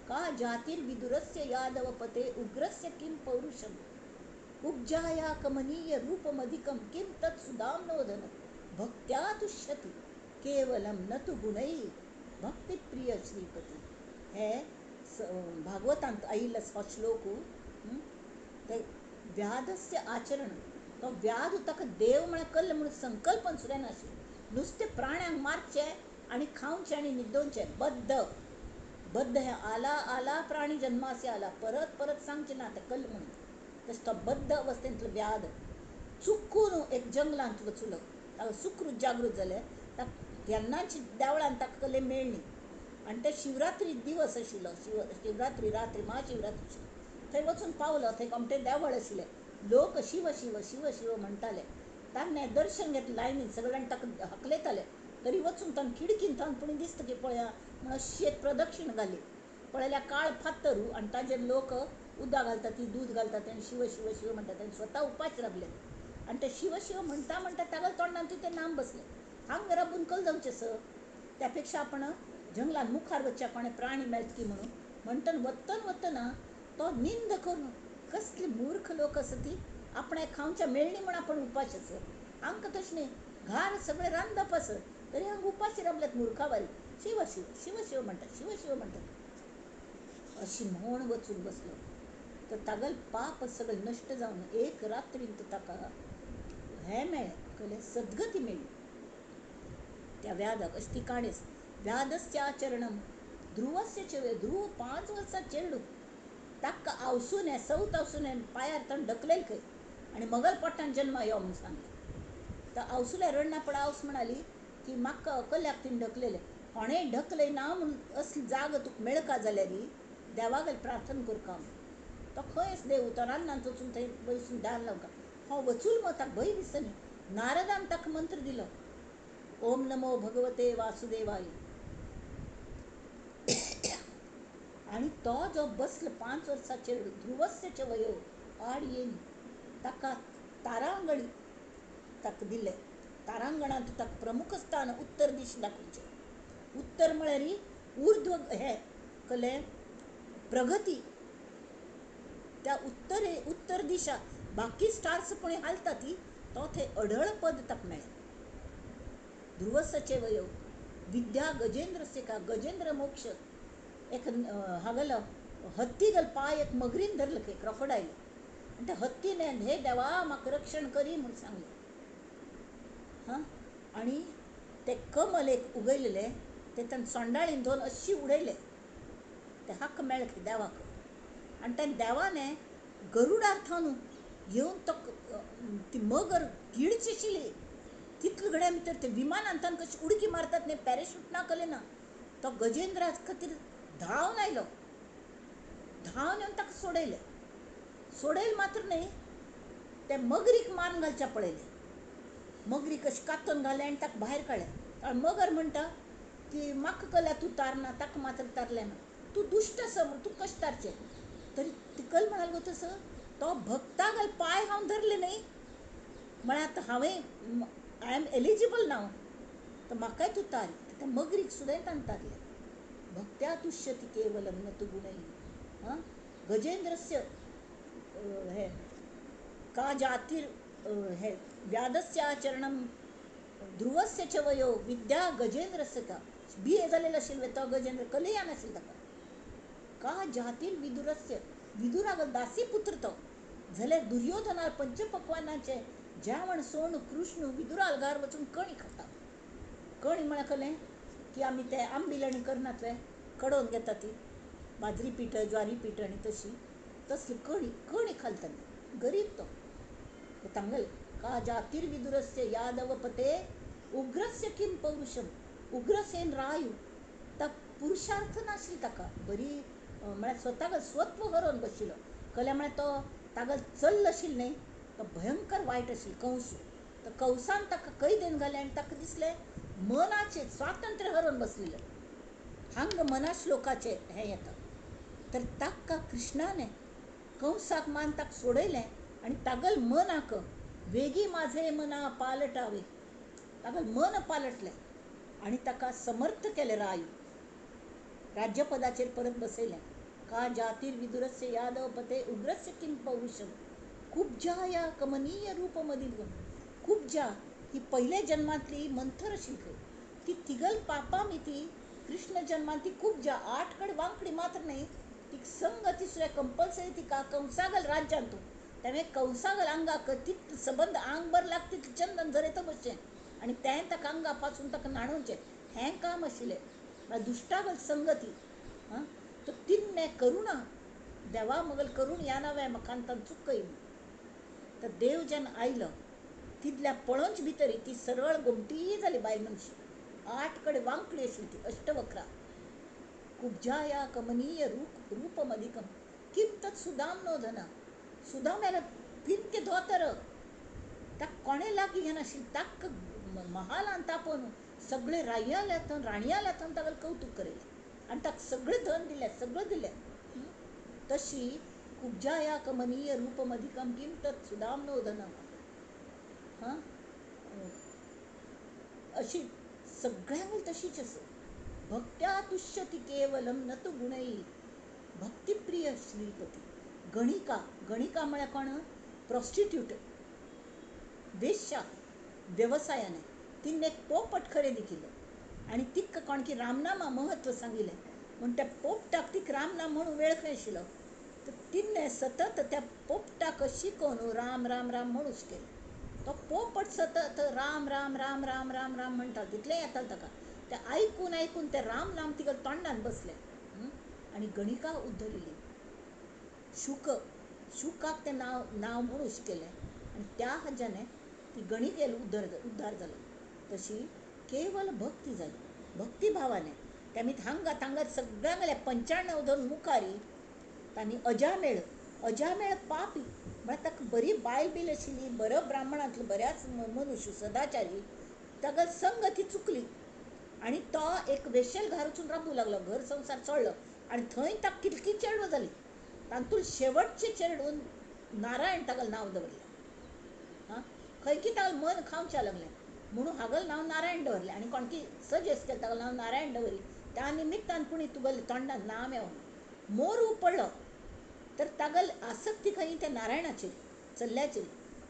का जातिर्विदुरस्य यादवपते उग्रस्य किं पौरुषम् उपजाया कमनीय रूपमधिकं किं तत् सुदाम्नोदन भक्त्या तुष्यति केवलं न तु गुणैः भक्तिप्रिय श्रीपती. हे भागवतांत आयिल्लो हो श्लोक. ते व्याधस्य आचरण, तो व्याध ताका देव म्हळ्यार कल्ल म्हणून संकल्पन सुद्दां नाशिल्लें, नुस्तें प्राण्यांक मारचें आनी खावचें आनी न्हिदोवचें. बद्ध बद्ध हें आला आला प्राणी जन्मासी आला परत परत सांगचें ना तें कल्ल म्हणून. तशें तो बद्ध अवस्थेंतलो व्याध चुकून एक जंगलांत वचुलो ताका सुकृत जागृत जालें. ताका केन्नाच देवळान ताका कले मेळ्ळी. आनी ते शिवरात्री दिवस आशिल्लो, शिवरात्री रात्री महाशिवरात्री आशिल्ली. थंय वचून पावलो. थंय कोमटे देवळ आशिल्लें. लोक शिव शिव शिव शिव म्हणटाले. ताणें दर्शन घेतलें लायनीन, सगळे जाण ताका हकलयताले. तरी वचून ताणें खिडकीन थावन पूण दिसता की पळया म्हूण अशी एक प्रदक्षिण घाली. पळयल्यार काळ फातर आनी ताजेर लोक उदक घालतात, ती दूद घालतात आनी शिव शिव शिव म्हणटात. आनी स्वता उपास राबले. आनी ते शिव शिव म्हणटा म्हणटा तागेल्या तोंडान तें नाम बसलें. हांगा राबून कल जावचें सर, त्या पेक्षा आपण जंगलान मुखार वचच्या कोणे प्राणी मेळत की म्हणून म्हणटन वतन वतना तो निंद करून कसली मूर्ख लोक आसा ती आपणाक खावच्या मेळ्ळी म्हूण आपण उपाश आसत. आमकां तशें न्ही, घार सगळें रांदप आसत तरी हांगा उपाशी राबल्यात मुर्खावारी. शिव शिव शिव शिव म्हणटात, शिव शिव म्हणटात. अशी म्हूण वचून बसलो तर तागेलें पाप सगळें नश्ट जावन एक रात्रींत ताका हें मेळ्ळें, कहलें सद्गती मेळ्ळी त्या व्याधाक. अशी ती काणी आसा. व्याधस्य आचरणम ध्रुवस्य च ध्रुव 5 वर्सां चेडूं ताका आवसून सौत आवसून पांयार ताणें ढकलेल खंय आनी मगल पोटान जन्मा यो म्हूण सांगलें. तर आवसुल्या रडना पड आवस म्हणाली की म्हाका कल्याक तिणें ढकलेलें, कोणेंय ढकलय ना म्हूण असली जागो तुका मेळका जाल्यार देवागेर प्रार्थना करका म्हूण. तो खंयच देव तो रानांत वचून थंय बसून ध्यान लावका. हांव वचूल मग ताका भंय दिसता न्ही. नारदान ताका मंत्र दिलो, ओम नमो भगवते वासुदेवाय. आनी तो जो बसलो 5 वर्सांचेर ध्रुवस्य च वयो आड येनी ताका तारांगणी ताका दिलें. तारांगणांत ताका प्रमुख स्थान उत्तर दिश दाखोवचें. उत्तर म्हळ्यार ऊर्ध्व हें कलें प्रगती. त्या उत्तर दिशा बाकी स्टार्स पळय हालता ती तो थंय अढळ पद ताका मेळ्ळें. ध्रुवस्य वयो विद्या गजेंद्रस्य का गजेंद्र मोक्ष. एक हागलो हत्ती गल पांय एक मगरीन धरलो खंय क्रोकोडायल. आनी त्या हत्तीने हे देवा म्हाका रक्षण करी म्हूण सांगलें. हां, आनी ते कमल एक उगयलेलें ते ताणें सोंडाळीन धरून अशी उडयलें. ते हक्क मेळ्ळें खंय देवाक. आनी त्या देवाने गरुडार थावन येवन तो ती मगर गिळची आशिल्ली तितले घड्या भितर ते विमानान तांकां कशी उडकी मारतात न्ही, पॅराशूट ना कले ना. तो गजेंद्रा खातीर धांवन आयलो. धांवन येवन ताका सोडयलें. सोडयलें मात्र न्ही, ते मगरीक मारून घालच्या पळयलें. मगरीक अशें कातून घालें आनी ताका भायर काडलें. आनी मगर म्हणटा की म्हाका कल्या तूं तारना, ताका मात्र तारलें ना, तूं दुश्ट आसा म्हूण तूं कशें तारचें. तरी तिकल म्हणाल गो तसो तो भक्तागल पांय हांव धरले न्ही म्हळ्यार आतां हांवें I am eligible नाव, तर म्हाकाय तूं तार. त्या मगरीक सुद्दां ताणें तारलें. भक्त्या तुष्यति केवलम न तु गुणैः. हां, गजेंद्रस्य हे का जातीर हे व्याधस्य आचरणम ध्रुवस्य च वयो विद्या गजेंद्रस्य का. बी ए जालेलो आशिल्लो तो गजेंद्र, कलया नाशिल्लो ताका. का जातीर विदुरस्य विदुरागल दासी पुत्र तो जाल्यार दुर्योधनार पंचपक्वानाचें जेवण सोण कृष्ण विदुराल घार वचून कणी खाता. कणी म्हळ्यार कलें की आमी ते आंबिलणी करनात वे कडोवन घेता ती बाजरी पीठ ज्वारी पीठ आनी तशी तसली कणी कणी खालता. गरीब तो तांगेले का जातीर विदुरस्य यादवपते उग्रस्य किम पौरुषम. उग्रसेन रायू ता पुरुषार्थ नाशिल्लो ताका. बरी म्हळ्यार स्वताक स्वत्व हरोवन बशिल्लो. कल्या म्हळ्यार तो तागेलो चल्ल आशिल्लो न्ही, तो भयंकर वायट आशिल्लो कंस. तर कंसान ताका कैदेन घालें आनी ताका दिसलें मनाचें स्वातंत्र्य हरोवन बसलेलें. हांगा मना श्लोकाचें हें येता. तर ताका कृष्णाने कंसाक मान ताका सोडयलें आनी तागेल मनाक वेगी माझे मना पालटावे, तागेल मन पालटलें आनी ताका समर्थ केलें. रायू राज्यपदाचेर परत बसयलें. का जातीर विदुरस्य यादवपते उग्रस्य किम पौरुषम. कुब्जा ह्या कमनीय रूप मदीं. कुब्जा ही पयल्या जन्मांतली मंथर आशिल्ली खंय. ती तिगल पापा मिती कृष्ण जन्मांत ती कुब्जा 8 कडेन वांकडी मात्र न्ही, ती संगती सुद्दां कंपल्सरी तिका कंसागल राज्यांतू. तेणें कंसागल आंगाक तितलें सबंद आंगभर लागता तितलें चंदन झरयता बसचें आनी तें ताका आंगा पासून ताका न्हाणोवचें हें काम आशिल्लें. म्हळ्यार दुश्टागल संगती. हां, तर तिन्ने करुणा देवा मगल करूण ह्या नांवान म्हाका तांकां चुकय. तर देव जेन्ना आयलो तितल्या पळोवच भितर ती सरळ गोमटी जाली बायल मनशी, 8 कडेन वांकडी आशिल्ली ती अष्टवक्रा. कुब्जाया कमनीय रूपमधिकम किम तत् सुदाम नो धना. सुदाम याला फिरके धोतर ताका कोणें लागीं घेनाशिल्लें, ताका महालान तापोवन सगळे रायाल्या थंय राणयाल्या थंय ताका कौतूक करयलें आनी ताका सगळें धन दिलें, सगळें दिलें. तशी कुब्जाया कमनीय रूपमधिकम किम तत् सुदाम नो धना. हां, अशी सगळ्यांक तशीच आसा. भक्त्या तुष्यति केवलम न तु गुणै भक्तिप्रिय श्रीपती. गणिका, गणिका म्हळ्यार कोण? प्रोस्टिट्यूट, वेश्या वेवसायाने. तिने एक पोपट खरेदी केलो आनी तिका कोण की रामनामा महत्व सांगिल्लें म्हूण त्या पोपटाक तिका रामनाम म्हणून वेळ खंय आशिल्लो, तर तिने सतत त्या पोपटाक शिकोवन राम राम राम म्हणून शिकयलें. तो पोपट सतत राम राम राम राम राम राम म्हणटा, तितलें येतालें ताका. तें आयकून आयकून तें राम नाम तिका तोंडान बसलें आनी गणिका उद्धरिली. शुक, शुकाक तें नांव नांव म्हणून शिकयलें आनी त्या हाज्याने ती गणिकेल उद्धार जालो. तशी केवल भक्ती जाली, भक्तिभावाने तेमी हांगा थांगा सगळ्यांगल्या 95 धरून मुखारी तांणी अजामेळ, अजामेळ पापी म्हळ्यार ताका बरी बायल बील आशिल्ली, बरो ब्राह्मणांतलो बऱ्याच मनुष्य सदाचारी, ताका संगती चुकली आनी तो एक वेशेल घार वचून राबूं लागलो, घर संवसार चोडलो आनी थंय ताका कितकी चेडवां जाली. तातूंत शेवटचे चेडून नारायण ताका नांव दवरलें. हां, खंय की ताका मन खावचें लागलें म्हणून हागल नांव नारायण दवरलें आनी कोणकी सजेस्ट केलें ताका नांव नारायण दवरी. त्या निमित्तान पुणी तुगेलें तोंडान नांव येवन मोर उपडलो तर तागल आसक्ती खंय त्या नारायणाचेर चल्ल्याचेर,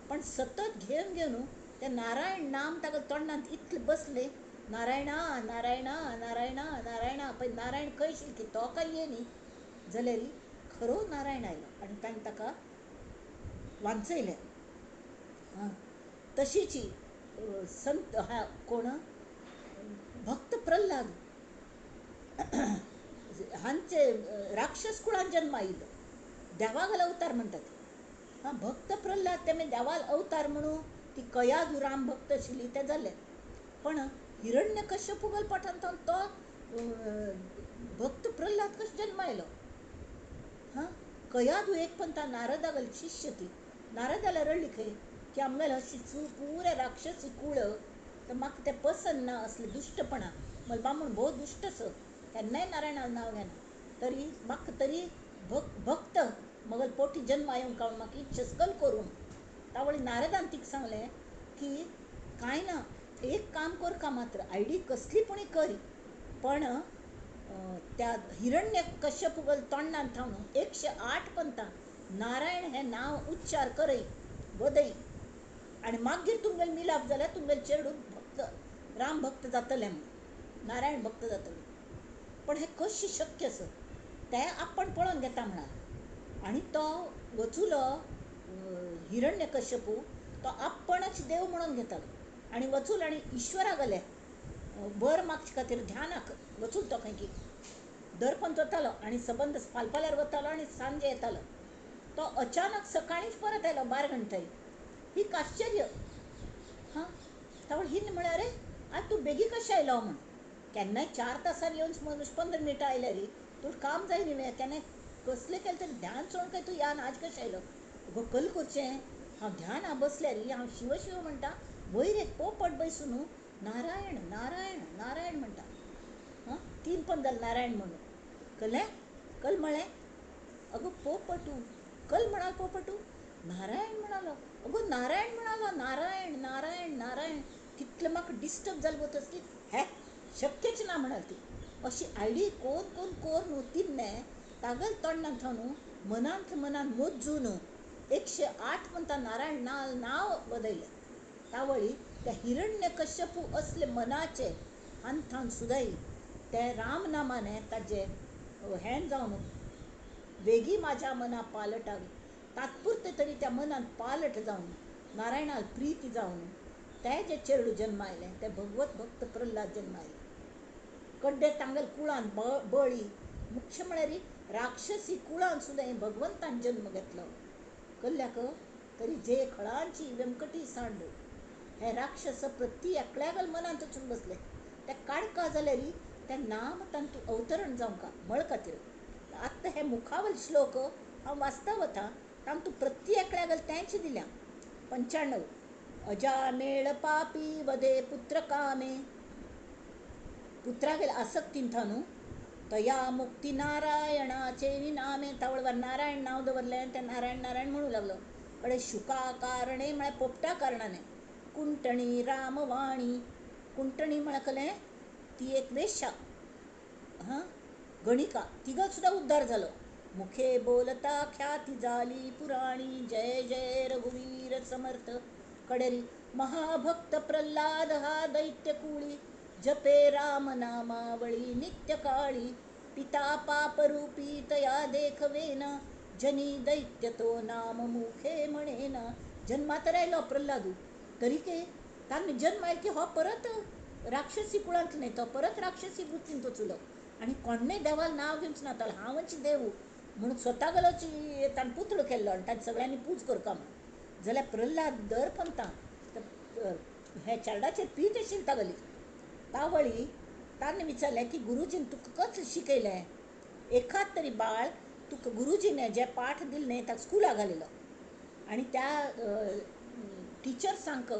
पण सतत घेवन घेवन तें नारायण नाम ताका तोंडांत इतलें बसलें, नारायणा नारायणा नारायणा नारायणा. पळय नारायण खंय आशिल्लो की तो काय ये न्ही जाल्यार खरो नारायण आयलो आनी ताणें ताका वांचयलें. हां, तशीच संत हा कोण भक्त प्रल्हाद हांचे राक्षस कुळान जन्म आयिल्लो, देवागल अवतार म्हणटात. हां, भक्त प्रल्हाद तेमी देवाल अवतार म्हणून ती कयादू राम भक्त आशिल्ली तें जालें, पण हिरण्यकश्यपूगल पोटांत तो भक्त प्रल्हाद कसो जन्म आयलो? हां, कयादू एक पण ता नारदागल शिष्य ती, नारदाला रडली खंय की आमगेले अशी पुरे राक्षसी कुळ, तर म्हाका तें पसंत ना असलें दुश्टपणा, मला बामण भोव दुश्ट असो, केन्नाय नारायणा नांव घेना, तरी म्हाका तरी भक्त मगल पोटी जन्म येवंक काडून म्हाका इच्छा सकल करूं. तावळी नारदान तिका सांगलें की कांय ना, एक काम कर का मात्र आयडी कसली पुणी करी, पण त्या हिरण्यकश्यपूगल तोंडान थावन 108 पंता नारायण हें नांव उच्चार करय वदय आनी मागीर तुमगेले मिलाप जाल्यार तुमगेले चेडूं भक्त राम भक्त जातलें म्हूण, नारायण भक्त जातलें. पण हें कशें शक्य आसा तें आपण पळोवन घेता म्हणाले. आनी तो वचुलो हिरण्यकश्यपू तो आपणच देव म्हणून घेतालो आनी वचूल आनी ईश्वरा गेले वर मागचे खातीर ध्यानाक वचूल तो खंय की दर्पण वतालो आनी सबंद फालपाल्यार वतालो आनी सांजे येतालो. तो अचानक सकाळींच परत आयलो 12 घंटे. ही आश्चर्य. हां, तावळ हिन म्हळ्यार अरे आज तूं बेगीन कशें आयलो म्हूण, केन्नाय 4 तासार येवन मनीस 15 मिनटां आयल्यार री तुका काम जाय न्ही, केन्नाय कसलें केलें तरी ध्यान सोडून काय तूं यान आज कशें आयलो? गो कल करचें हांव ध्यान हांव बसल्यार री हांव शिव शिव म्हणटा, वयर एक पोपट बैसून नारायण नारायण नारायण म्हणटा. हां, 3 पण जालें नारायण म्हणून. कळ्ळें? कल म्हळें अगो पोपटू, कल म्हणाल पोपटू, नारायण म्हणालो, अगो नारायण म्हणालो, नारायण नारायण नारायण. कितलें म्हाका डिस्टर्ब जालें गो तसली, हे शक्यच ना म्हणाल ती. अशी आयडी कोण कोण कोर न्हू तिन्ने तागल तोंडान थावन मनांत मनान मोजून 108 म्हणटा नारायण नांव बदयलें. तावळी त्या हिरण्यकश्यपू असले मनाचे अंथान सुदाई ते रामनामाने ताजे हें जावन वेगी माझ्या मना पालटावी, तात्पुरते तरी त्या मनान पालट जावन नारायणाल प्रीती जावन ते जे चेडू जन्म आयलें ते भगवत भक्त प्रल्हाद जन्म आयले. कड्डे तांगल कुळान बळी मुख्य म्हळ्यार राक्षसी कुळान सुद्दां भगवंतान जन्म घेतलो. कल्ल्याक तरी जे खळांची व्यंकटी सांड हे राक्षस प्रति एकल्यागल मनांत वचून बसले. ते काडका जाल्यार तें नाम तांतूं अवतरण जावंका मळ खातीर. आत्तां हे मुखावल श्लोक हांव वाचता वता तांतूं प्रति एकल्यागल तेंच दिल्या. 95 अजामेळ पापी वदे पुत्र कामे, पुत्रागेल आसक्तीन न्हू तया मुक्ती नारायणाचे नामे. तावळवार नारायण नांव दवरलें, तें नारायण नारायण म्हणू लागलो. कडे शुका कारणे म्हळ्यार पोपटा कारणाने. कुंटणी रामवाणी, कुंटणी म्हळ्यार कलें ती एक वेश्या, हां गणिका, तिगो सुद्दां उद्धार जालो. मुखे बोलता ख्याती जाली पुराणी, जय जय रघुवीर समर्थ. कडेरी महाभक्त प्रल्हाद हा दैत्य कुळी, जपे राम नामावळी नित्य काळी. पिता पापरूपी तया देखवेना, जनी दैत्य तो नाम मुखे म्हणेना. जन्मात रायलो प्रल्हादू तरी के तांणी जन्म आयल की हो परत राक्षसी कुळांत न्हय, तो परत राक्षसी वृत्तीन तो चुलो आनी कोण्णेय देवाक नांव घेवच ना, तो हांवच देव म्हणून स्वता गलोची ताणें पुतळो केल्लो आनी ताणें सगळ्यांनी पूज करका म्हणून. जाल्यार प्रल्हाद दर पंता हे चेरडाचेर पीठ आशिल्ली तागेली तावळी ताणें विचारलें की गुरुजीन तुका कच शिकयलें? एखाद तरी बाळ तुका गुरुजीने जे पाठ दिले न्हय ताका स्कुला घालिल्लो आनी त्या टिचर्सांक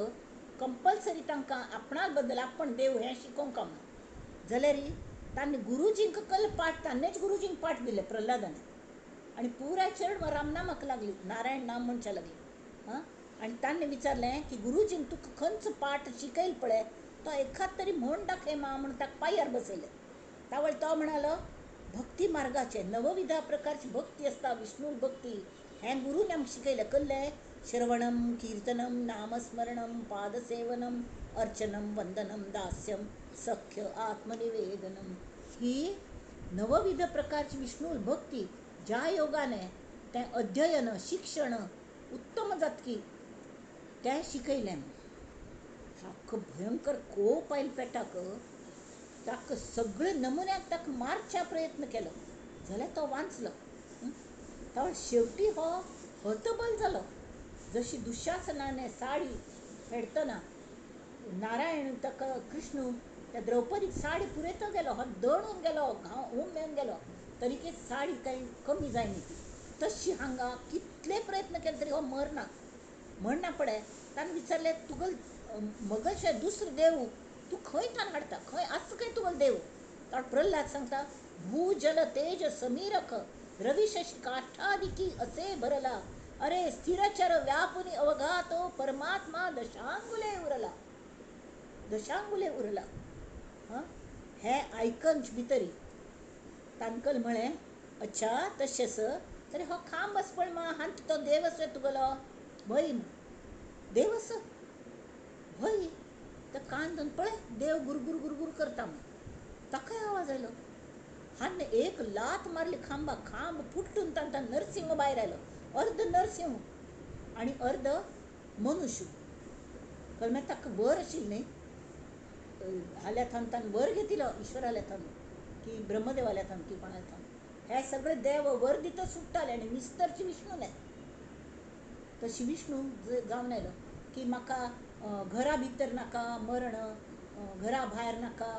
कंपल्सरी तांकां आपणा बद्दल आपण देव हें शिकोवंक म्हणून. जाल्यार तांणी गुरुजींक कल पाठ ताणेंच गुरुजींक पाठ दिले प्रल्हादान आनी पुराय चेडवां रामनामाक लागली, नारायण नाम म्हणच्या लागली. हां, आनी ताणें विचारलें की गुरुजीन तुका खंयचो पाठ शिकयल पळय तो एखाद तरी म्हण दाखय मा म्हणून ताका पांयार बसयलें. तावळ तो म्हणालो भक्ती मार्गाचे नवविधा प्रकारची भक्ती आसता, विष्णू भक्ती हें गुरून आमकां शिकयलें. कसलें? श्रवणम कीर्तनम नामस्मरणम पादसेवनम अर्चनम वंदनम दास्यम सख्य आत्मनिवेदनम. ही नवविध प्रकारची विष्णू भक्ती ज्या योगाने तें अध्ययन शिक्षण उत्तम जातकी तें शिकयलें. सामको भयंकर कोप आयल पेटाक, ताका सगळे नमुन्याक ताका मारच्या प्रयत्न केलो जाल्यार तो वांचलो. तो शेवटी हो हतबल जालो. जशी दुशासनाने साडी फेडतना नारायण ताका कृष्ण त्या द्रौपदीक साडी पुरयतो गेलो, हो दणून गेलो, घाव हूम मेळून गेलो, तरीके साडी कांय कमी जायना ती. तशी हांगा कितले प्रयत्न केले तरी हो मरना. म्हणना पडे ताणें विचारलें तुगल मगलशे दुसरो देव तूं खंय तान हाडटा, खंय आसा खंय तुगल देव? तर प्रल्हाद सांगता भू जल तेज समीरख रविशश काठादिकी असे भरला, अरे स्थिरचर व्यापुनी अवघातो परमात्मा दशांगुले उरला, दशांगुले उरला. हां, हे आयकंच भितरी तांकल म्हळें अच्छा तशेंच तरी हो खांब आसा पळय मा हांत तो देव आसा तुगेलो भय देव आसा भय. तर कान धरून पळय देव गुरगुर गुरगुर करता म्हण ताकाय आवाज आयलो. हान एक लात मारली खांबा, खांब फुटून तांकां नरसिंह भायर आयलो, अर्द नरसिंह आनी अर्द मनुष्य. कळ्ळें ताका वर आशिल्लें न्हय, हाल्या थावन ताणें वर घेतिल्लो ईश्वराल्या थावन की ब्रह्मदेवाल्या थावन की कोणाल्या थावन. हे सगळे देव वर दिता सुट्टाले आनी मिस्तरची विष्णू न्हय. तशी विष्णू जावन आयलो की म्हाका घरा भितर नाका मरण, घरा भायर नाका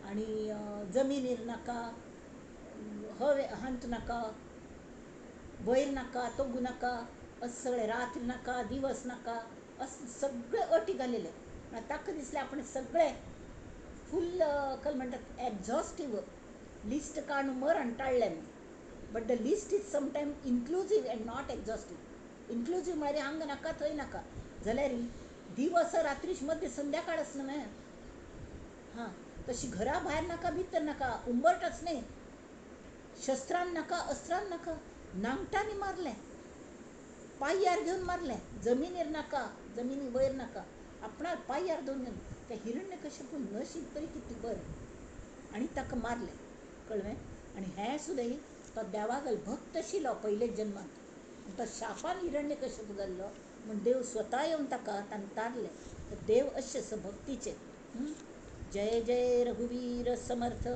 आनी जमिनीर नाका, हवे हांत नाका, वयर नाका, तोगू नाका, अशें सगळें रात नाका दिवस नाका अशें सगळे अटी घालेले. ताका दिसलें आपण सगळे फूल कल म्हणटात एग्झॉस्टीव लिस्ट काडून मरण टाळ्ळें म्हूण. But the list is sometime inclusive and not exhaustive. Inclusive म्हळ्यार हांगा नाका थंय नाका जाल्यार दिवस रात्रीच मध्य संध्याकाळ आसना न्हय. हां, तशी घरा भायर नाका भितर नाका, उंबरटच न्हय, शस्त्रान नाका अस्त्रान नाका, नांगटांनी मारलें, पांयार घेवन मारलें, जमिनीर नाका जमिनी वयर नाका, आपणाक पांयार घेवन घेवन त्या हिरण्यकश्यपून नशीब तरी कितें बरें आनी ताका मारलें. कळ्ळें? आनी हें सुद्दां तो देवागल भक्त आशिल्लो पयलेच जन्मांत, तो शापान हिरण्यकश्यप जाल्लो म्हूण देव स्वता येवन ताका ताणें तारलें. तर देव अशें आसा भक्तीचें. जय जय रघुवीर समर्थ.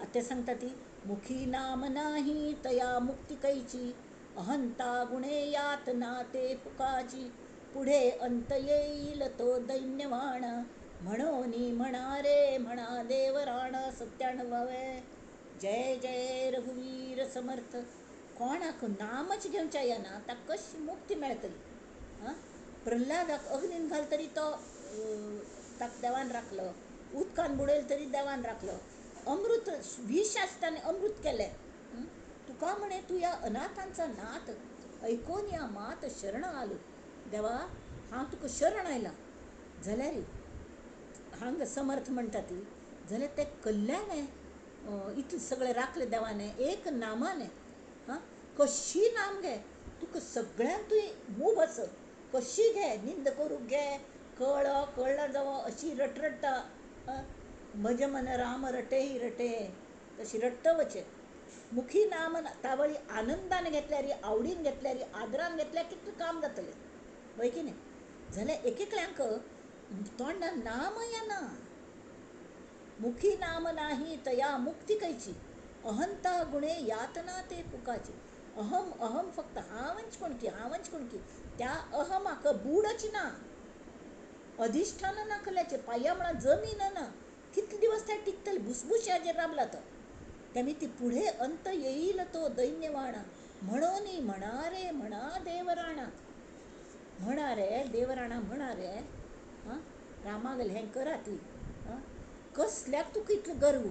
आतां सांगता ती मुखी नाम नाही तया मुक्ती कैची, अहंता गुणे यात ना ते पुकाची, पुढे अंत येईल तो दैन्यवाणा, म्हणून म्हणा रे म्हणा देवराणा. 97 जय जय रघुवीर समर्थ. कोणाक नामच घेवच्या येना ताका कशी मुक्ती मेळटली? आं, प्रल्हादाक अग्नीन घाल तरी तो ताका देवान राखलो, उदकान बुडयल तरी देवान राखलो, अमृत विष आसतना अमृत केलें. तुका म्हणे तूं ह्या अनाथांचा नाथ, ऐकून या मात शरण आलो. देवा हांव तुका शरण आयलां. जाल्यार हांगा समर्थ म्हणटा ती, जाल्यार ते कल्याण इतलें सगळें राखलें देवाने एक नामाने. हां, कशी नाम घे तुका सगळ्यांक तुवें मूब आस, कशी घे, निंद करूंक घे, कळ्ळो कळ्ळा जावं अशी रटरट्टा. म्हजें मन राम रटे ही रटे, तशी रट्ट वचें. मुखी नाम तावळी आनंदान घेतल्यार, आवडीन घेतल्यार, आदरान घेतल्यार कितलें काम जातलें, वय की न्ही? जाल्यार एक एकल्यांक तोंडान नाम येना. मुखी नाम नाही तया मुक्ती कैची, अहंता गुणे यातना ते पुकाची. अहम अहम फक्त हांवच कोणकी, हांवच कोणकी, त्या अहमाक बूडच ना, अधिष्ठान ना, कल्याचें पांया म्हणा जमीन ना. कितले दिवस ते टिकतले? भुसभुश्याचेर राबला तो. तेमी ती पुढे अंत येईल तो दैन्यवाणा, म्हणून म्हणा रे म्हणा देवराणा. म्हणा रे देवराणा म्हणा रे. हां, रामागेलें हें करा ती. हां, कसल्याक तुका इतलो गर्व?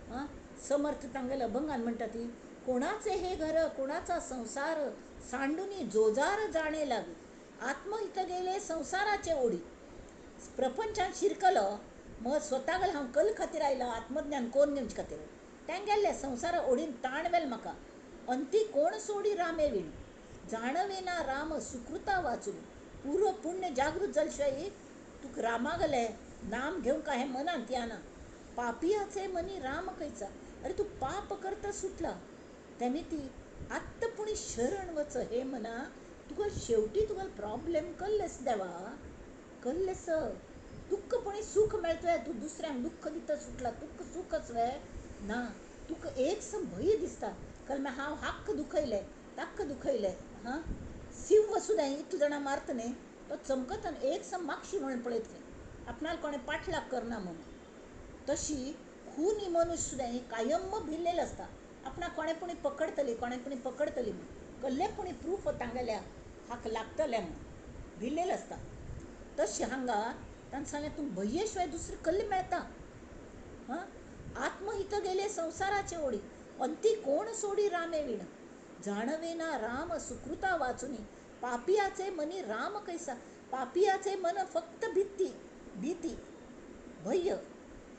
हां, समर्थ तांगेल्या अभंगान म्हणटा ती, कोणाचे हे घर कोणाचा संसार, सांडुनी जोजार जाणे लागी, आत्महित गेले संसाराचे ओडी. प्रपंचान शिरकलो मग स्वता गेलो हांव कल खातीर आयला, आत्मज्ञान कोण घेवचे खातीर तें गेल्लें संवसारा ओडीन ताण वेल म्हाका. अंती कोण सोडी रामे विण, जाणवेना राम सुकृता वाचून. पूर्व पुण्य जागृत जाले शिवाय तुका रामागेलें नाम घेवंक हें मनांत येना. पापियाचे मनी राम खंयचा, अरे तूं पाप करता सुटला. तेमी ती आत्तां पुणी शरण वच हे मना, तुका शेवटी तुका प्रॉब्लेम कल्लेस देवा कल्लेस. तुका पुणी सूख मेळतलें, तूं दुसऱ्यांक दुख्ख दिता सुटला, तुका सूखच वे ना. तुका एक सम भंय दिसता, कल हांव हाक्क दुखयलें ताक्क दुखयलें. हां, सिंह सुद्दां इतले जाणां मारता न्ही, तो चमकता एक सम मागशी म्हणून पळयत खंय आपणाक कोणें पाठलाग करना म्हणून. तशी खूनी मनुष्य सुद्दां कायम भिल्लेलो आसता, आपणाक कोणें पुणी पकडतली, कोणें पुणी पकडतली म्हूण, कसले पुणी प्रूफ तांगेल्या हाका लागतलें म्हूण भिल्लेलो आसता. तशें हांगा तांणी सांगलें तूं भंये शिवाय दुसरें कल्लें मेळटा. हां, आत्महित गेले संवसाराचे ओडी, अंती कोण सोडी रामे विण, जाणवेना राम सुकृता वाचुनी. पापियाचे मनी राम कैसा, पापियाचे मन फक्त भीती भीती भय.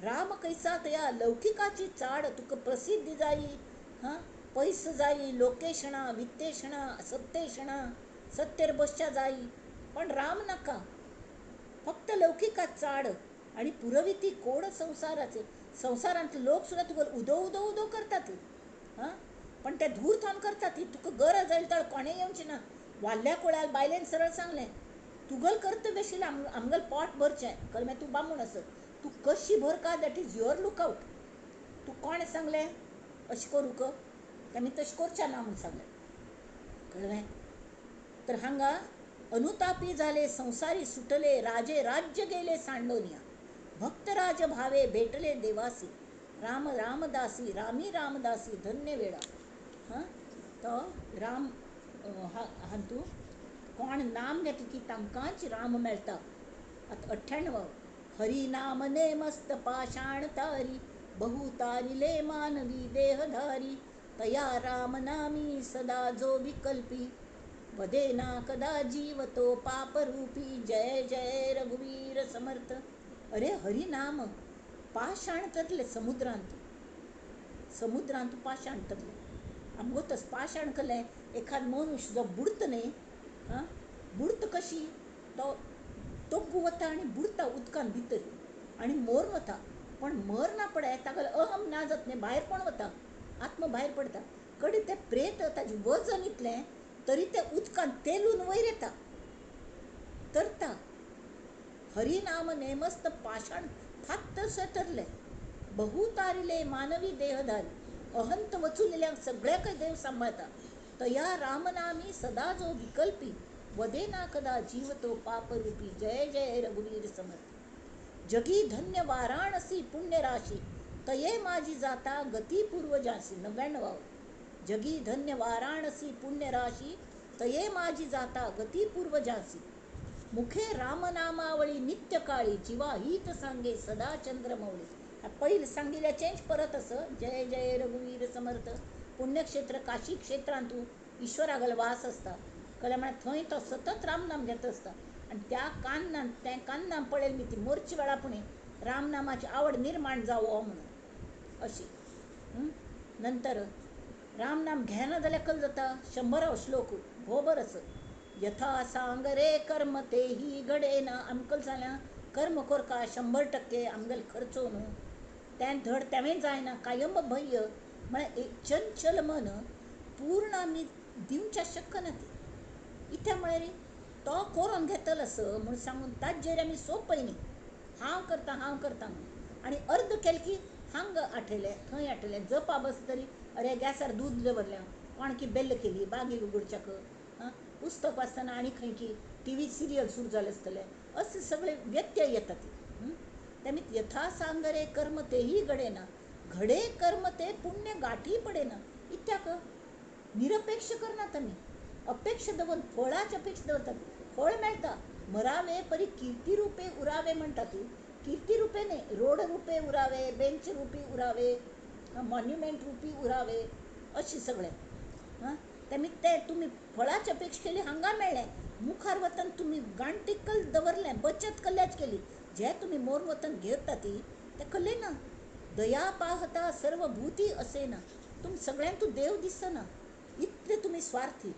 राम कैसा तया लौकिकाची चाड, तुका प्रसिद्धी जायी, हां, पैस जायी, लोकेशणा वित्तेषणा सत्तेषणा सत्तेर बसच्या जायी, पण राम नाका. फक्त लौकिका चाड आणि पुरविती कोण संसाराचे. संवसारांतले लोक सुद्दां तुका उदो उदो उदो करतात. हां, पण ते धूर थोन करतात. तुका गरज आयली तर कोणें येवचें ना. वाल्ल्या कुळार बायलेन सरळ सांगलें, तुगल कर्तव्य आशिल्लें आमगेलें पोट भरचें, कळ्ळें तूं बामूण आसत, तूं कशी भरका that is your lookout. तूं कोणें सांगलें अशें करूंक, तेमी तशें करचें ना म्हूण सांगलें, कळ्ळें? तर हांगा अनुतापी जाले संवसारी सुटले, राजे राज्य गेले सांडोनिया, भक्तराज भावे भेटले देवासी, राम रामदासी रामी रामदासी धन्य वेळा. हां, तो राम हातूंत कोण नाम घेतलें की तांकांच राम मेळटा. आतां 98 हरी नाम ने मस्त पाषाण तारी, बहु तारिले मानवी देहधारी, तया राम नामी सदा जो विकल्पी, वदेना कदा जीवतो पापरूपी. जय जय रघुवीर समर्थ. अरे हरिनाम पाषाण तरले समुद्रांत, समुद्रांत पाषाण तरले. आमगो तस पाषाण केलें एखाद मनुष्य जो बुडत न्ही, हां, बुडत कशी, तो तोग्गू वता आनी बुडता उदकान भितर आनी मर वता. पण मर ना पडे तागेलो अहम ना जात न्ही, भायर कोण वता, आत्मा भायर पडटा. कडेन तें प्रेत ताजें वजन इतलें तरी तें उदकान तेलून वयर येता, तरता. हरिनाम नेमस्त पाषाण फात्तशें तरलें, बहु तारिले मानवी देहधारी, अहंत वचुलेल्यांक सगळ्याकय देव सांबाळता. तया रामनामी सदा जो विकल्पी, वदे ना कदा जीव तो पापरूपी, जय जय रघुवीर समर्थ. जगी धन्य वाराणसी पुण्यराशी, तये माझी जाता गती पूर्वजासी. 99. जगी धन्य वाराणसी पुण्यराशी, तये माझी जाता गती पूर्वजासी. मुखे रामनामावळी नित्यकाळी, जीवा हित सांगे सदा चंद्रमौळी. पहिले सांगितल्याचेंच परत असं जय जय रघुवीर समर्थ. पुण्यक्षेत्र काशी क्षेत्रांतू ईश्वरागल वास आसता, कळ्ळें म्हळ्यार थंय तो सतत रामनाम घेत आसता आनी त्या कान्नान तें कान्नाम पळयलें न्ही ती मोरचे वेळा पुणी रामनामाची आवड निर्माण जावो म्हणून अशी. नंतर रामनाम घेना जाल्यार कल जाता 100 श्लोक भोबर असो. यथा सांग रे कर्म तेही घडे ना. आमकां जाल्यार कर्म करका 100% आमगेले खर्चो न्हू, तें धड तेंवें जायना. कायम भय्य म्हळ्यार एक चंचल मन पूर्ण आमी दिवच्या शकना ती. इत्या म्हळ्यार तो करून घेतलो असो म्हूण सांगून ताजेर आमी सोंपय न्ही, हांव करता हांव करता म्हणून. आनी अर्द केलें की हांगा आठयलें थंय आठयलें, जपा बस तरी अरे गॅसार दूद दवरलें, कोणकी बेल्ल केली बागी उगडच्याक, आं पुस्तक वाचतना आनी खंय की टी व्ही सिरियल सुरू जालें आसतलें, अशें सगळे व्यत्यय येतात. तेमी यथा सांग रे कर्म तेही घडे ना, घडे कर्म ते पुण्य गाठी पडे ना. इत्याक निरपेक्ष करनात आमी, अपेक्षा दवरून फळाची अपेक्षा दवरतात, फळ मेळटा. मरावे परी कीर्ती रुपे उरावे म्हणटा ती, कीर्ती रुपे न्ही, रोड रुपे उरावे, बेंच रुपी उरावे, मॉन्युमेंट रुपी उरावे, अशें सगळें. आं तेमी ते तुमी फळाची अपेक्षा केली हांगा मेळ्ळें, मुखार वतन तुमी गांठीकल दवरलें, बचत कल्याच केली, जे तुमी मोर वतन घेता ती ते कल्ले ना. दया पाहता सर्व भूती असे ना, तुम सगळ्यांक तूं देव दिसना, इतले तुमी स्वार्थी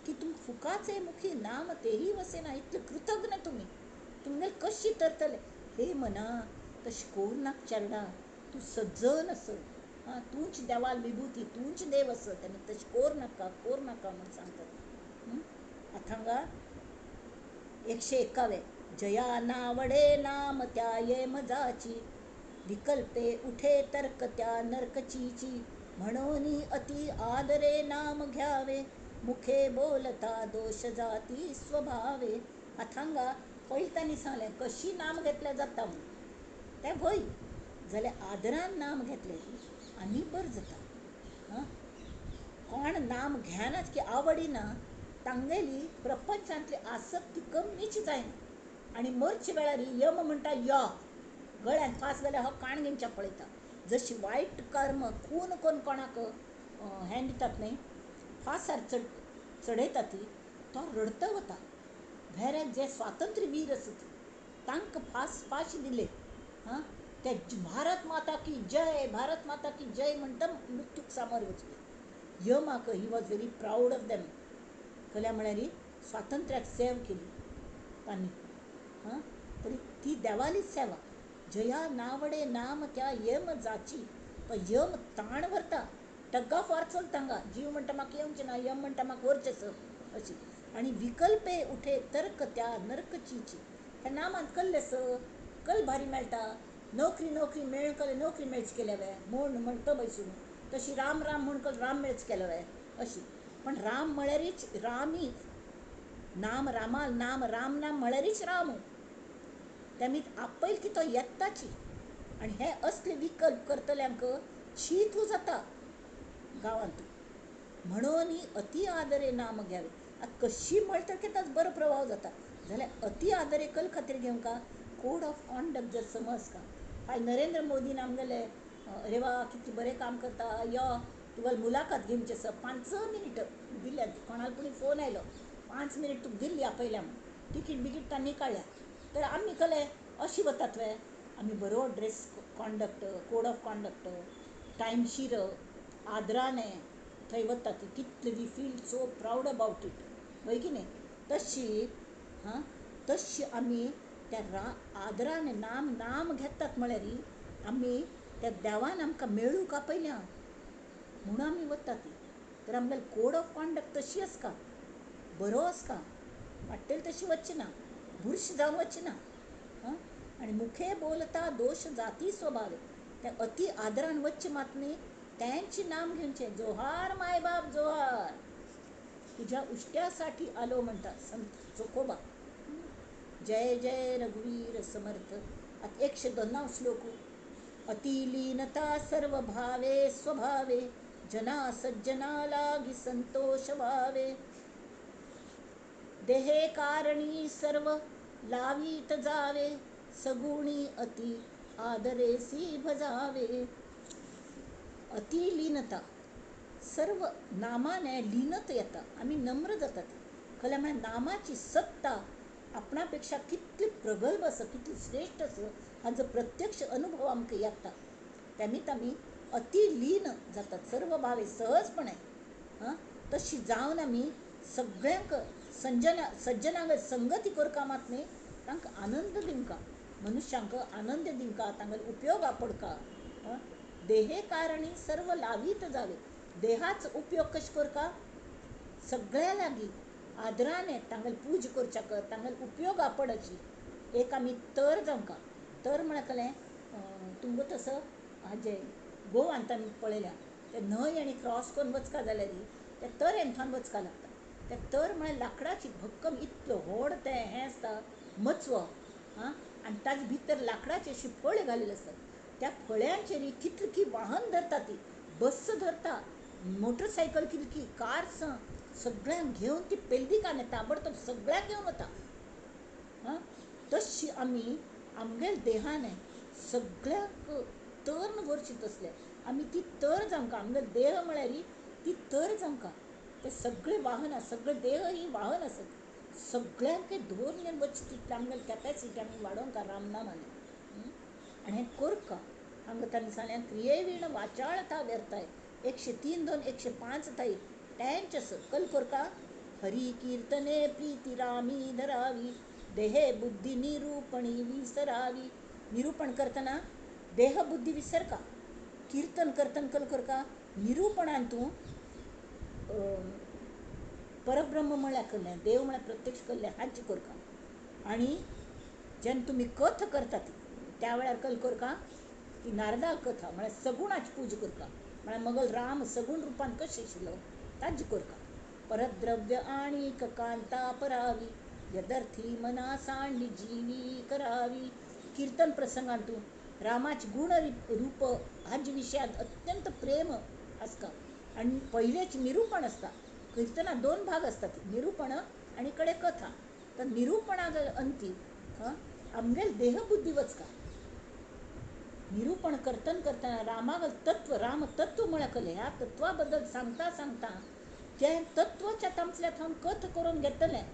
की तुमकां फुकाचे मुखी नाम तेही वसेना. इतले कृतज्ञ तुमी, तुमगेले कशी तरतले. हे मना तशें करूं नाका चेरडा, तूं सज्जन आस, आं तूंच देवाल विभुती, तूंच देव आस, तेन्ना तशें करूं नाका करूं नाका म्हूण सांगतात. आतां हांगा 101 जया नावडे नाम त्या ये मजाची, विकल्पे उठे तर्क त्या नरकचीची, म्हणून अति आदरे नाम घ्यावे, मुखे बोलता दोष जाती स्वभावे. आतां हांगा पयलीं तांणी सांगलें कशी नाम घेतल्यार जाता म्हूण, तें व्हय जाल्यार आदरान नाम घेतलें आनी बरें जाता. आं कोण नाम घेनाच की आवडिना तांगेली प्रपंचांतली आसक्ती कमीच जायना. आनी मरचे वेळार यम म्हणटा यो, गळ्यान फास घाल्यार हो काण घेवच्या पळयता. जशी वायट कर्म खून करून कोणाक हें दितात न्ही, फासार चडयता ती, तो रडत वता. वेरे जे स्वातंत्र्य वीर आसत तांकां फांशी दिले, आं ते भारत माता की जय भारत माता की जय म्हणटा मृत्यूक Samor वचले. यमाक he was very proud of them. कल्या म्हळ्यार स्वातंत्र्याक सेव केली तांणी, आं तरी ती देवाली सेवा. जया नावडे नाम त्या यम जाची, तो यम ताण व्हरता, टग ऑफ वॉर चलता हांगा. जीव म्हणटा म्हाका येवचें ना, यम म्हणटा म्हाका व्हरचें सर अशी. आनी विकल्पे उठे तर्क त्या नरकचीची, ह्या नामांत कल्ले स कल भारी मेळटा. नोकरी नोकरी मेळ कल नोकरी मेळची केल्या वे म्हूण म्हणटा बैसून, तशी राम राम म्हूण कल राम मेळच केल्या वे अशी. पण राम म्हळ्यारीच रामी नाम, रामा नाम, राम नाम म्हळ्यारीच राम. तेमी आपयल की तो येताची. आनी हे असले विकल्प करतल्यांक शी थू जाता गांवांत. म्हणून अति आदरे नाम घ्यावे. आतां कशी म्हणटकीर ताचो बरो प्रभाव जाता. जाल्यार अति आदरे कल खातीर घेवंका कोड ऑफ कॉन्डक्ट जर समज का. फाल्यां नरेंद्र मोदीन आमगेले अरे वा कितलें बरें काम करता, यो तुका मुलाखत घेवची आसा, 5 मिनट दिल्या, कोणाक पूण फोन आयलो 5 मिनट तुका दिल्ली आपयल्या म्हूण, तिकीट बिकीट तांणी काडल्या, तर आमी कले अशी वतात वे. आमी बरो dress conduct, code of conduct, टायमशीर आदराने थंय वतात. कितले we feel so proud about it, हय की न्ही. तशी हां तशी आमी त्या आदरान नाम नाम घेतात म्हळ्यार आमी त्या देवान आमकां मेळूंक आपयल्या म्हणून आमी वतात. तर आमगेलो कोड ऑफ कॉन्डक्ट तशी आसता, बरो आसता, वाडटली तशी वचची ना, बुरशी जावन वचची ना. आं आनी मुखे बोलता दोश जाती स्वभावे, ते अति आदरान वचचें मात न्ही, तेंचें नाम घेवचें. जोहार मायबाप जोहार. तुझ्या उष्ट्यासाठी आलो म्हणटा संत चोकोबा. जय जय रघुवीर समर्थ. आतां 102 श्लोक. अतिलीनता सर्व भावे स्वभावे जना सज्जना लागी संतोष भावे. देहे कारणी सर्व लावीत जावे सगुणी अति आदरेसी भजावे. अतिलीनता सर्व नामाने लीनत येता, आमी नम्र जातात. खरें म्हळ्यार नामाची सत्ता आपणा पेक्षा कितली प्रगल्भ आसा, कितली श्रेश्ठ आसा हाजो प्रत्यक्ष अनुभव आमकां येता. तेमीत आमी अतिलीन जातात सर्व भावे सहजपणे. तशी जावन आमी सगळ्यांक सज्जनांक संगती करका मात न्ही, तांकां आनंद दिवंका, मनुष्यांक आनंद दिवंका, तांकां उपयोगा पडका. देहे कारणी सर्व लावीत जावे. देहाचो उपयोग कशें करका? सगळ्या लागीं आदराने तांगेले पूज करच्याक, तांगेले उपयोगा पडची एक आमी तर जावंका. तर म्हळ्यार कलें तुमकां तसो हाजें गोवान आमी पळयल्या ते न्हंय आनी क्रॉस करून वचका जाल्यार ते तर एंथान वचका लागता. ते तर म्हळ्यार लांकडाची भक्कम इतलो व्हड तें हें आसता मचवो. आनी ताजे भितर लांकडाची अशी फळी घालिल्ली आसतात. त्या फळ्यांचेर कितली वाहन धरता, ती बस धरता, मोटरसायकल कितली, कार्स सगळ्यांक घेवन ती पेल्दिकान ताबडतोब सगळ्यांक घेवन वता. तशी आमी आमगेले देहाने सगळ्यांक तर्न व्हरची तसले आमी ती तर जावंका. आमगेले देह म्हळ्यार ती तर जावंका. ते सगळे वाहन, सगळे देह ही वाहन आसत, सगळ्यांक धरून वचचे तितले आमगेले कॅपेसिटी आमी वाडोवंका रामनामाने. आनी हें करका. हांगा तांणी सांगलें क्रियेवीण वाचाळता व्यर्थाय. 103 2 105 थाय तेंच कल करका. हरी कीर्तने प्रीती रामी धरावी देहे बुद्धी निरूपणी विसरावी. निरूपण करतना देह बुद्धी विसरका. कीर्तन करतना कल करका निरूपणान तूं परब्रह्म म्हळ्यार करलें, देव म्हळ्यार प्रत्यक्ष करलें हाची करका. आनी जेन्ना तुमी कथ करतात त्या वेळार कल करका ती नारदाल कथा म्हळ्यार सगुणाची पूजा करका. म्हळ्यार मगल राम सगुण रुपान कशें आशिल्लो ताजी करका. परद्रव्य आणीक कांता परावी यदर्थी मना सांडली जीवी करावी. कीर्तन प्रसंगान तूं रामाचे गुण रूप हाजे विशयांत अत्यंत प्रेम आसता. आनी पयलेच निरूपण आसता. किर्तनात दोन भाग आसतात, निरूपण आनी कडे कथा. तर निरूपणा अंती आमगेल देहबुद्धी वचका. निरूपण करतना करतना रामागल तत्व, राम तत्व म्हळ्यार कलें ह्या तत्वा बद्दल सांगता सांगता तें तत्वच्या तांचल्या थावन कथ करून घेतलें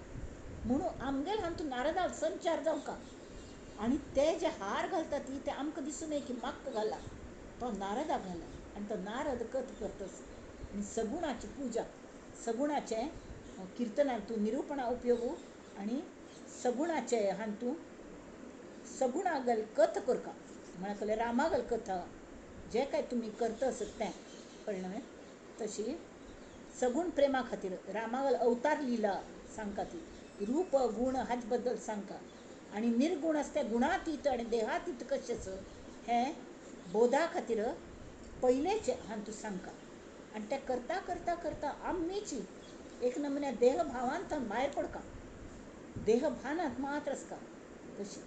म्हणून आमगेल हातूंत नारदाल संचार जावंका. आनी ते जे हार घालता ती ते आमकां दिसूं नये की म्हाका घाला, तो नारदाक घाला आनी तो नारद कथ करतस. आनी सगुणाची पुजा, सगुणाचें किर्तनांतूं निरूपणा उपयोग आनी सगुणाचें हातूंत सगुणागल कथ करका म्हळ्यार कलें रामागल कथा जें काय तुमी करता आसत तें कळ्ळें न्हय. तशी सगूण प्रेमा खातीर रामागल अवतार लिला सांगता, ती रूप गूण हाचे बद्दल सांगता. आनी निर्गूण आसता गुणातीत आनी देहातीत कशेंच हें बोधा खातीर पयलेच हातूंत सांगता. आनी तें करता करता करता आमीची एक नमुन्या देहभावांत भायर पडका, देहभानांत मात्र आसता. तशी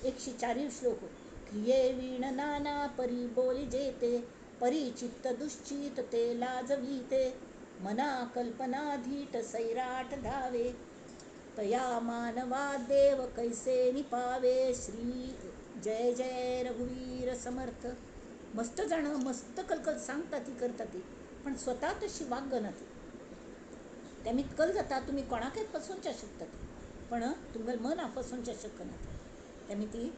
104 श्लोक. क्रिये वीण नाना परी बोली जेते परिचित्त दुश्चित ते लाजवीते मना कल्पना धीट सैराट धावे तया मानवा देव कैसे निपावे. श्री जय जय रघुवीर समर्थ. मस्त जाणं मस्त कलकल सांगता ती करता ती, पण स्वता तशी वागना ती. तेमी कल जाता तुमी कोणाकय फसोवच्या शकता ती, पण तुमगेलें मना फसोवच्या शकना तेमी ती.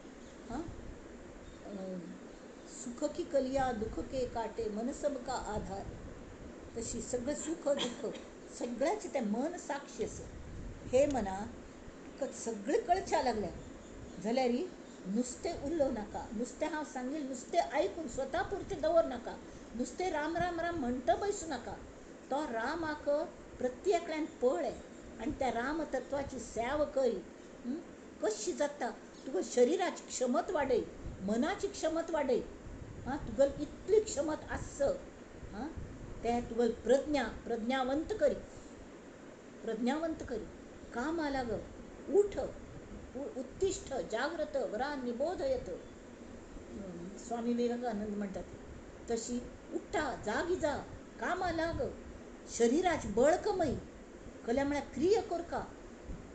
सुख की कलिया दुःख के काटे मन सब का आधार. तशी सगळें सुख दुःख सगळ्याचें तें मन साक्षी आसा. हे मना तुका सगळें कळच्या लागल्या जाल्यार नुस्तें उलोवं नाका, नुस्तें हांव सांगील नुस्तें आयकून स्वता पुरतें दवर नाका, नुस्तें राम राम राम म्हणटा बैसूं नाका. तो रामाक प्रत्येकल्यान पळय आनी त्या राम तत्वाची सेवा करी. कशी जाता तुका शरिराची क्षमत वाडय, मनाची क्षमत वाडय. आं तुगेली इतली क्षमत आस, आं तें तुगेली प्रज्ञा प्रज्ञावंत करी. प्रज्ञावंत करी. कामा लाग, उठ, उत्तिष्ठ, जाग्रत वरा निबोधयत, स्वामी विवेकानंद म्हणतात तशी उठ्ठा, जागी जा, कामा लाग, शरीराच बळ कमई, कल्या म्हळ्यार क्रिया करका.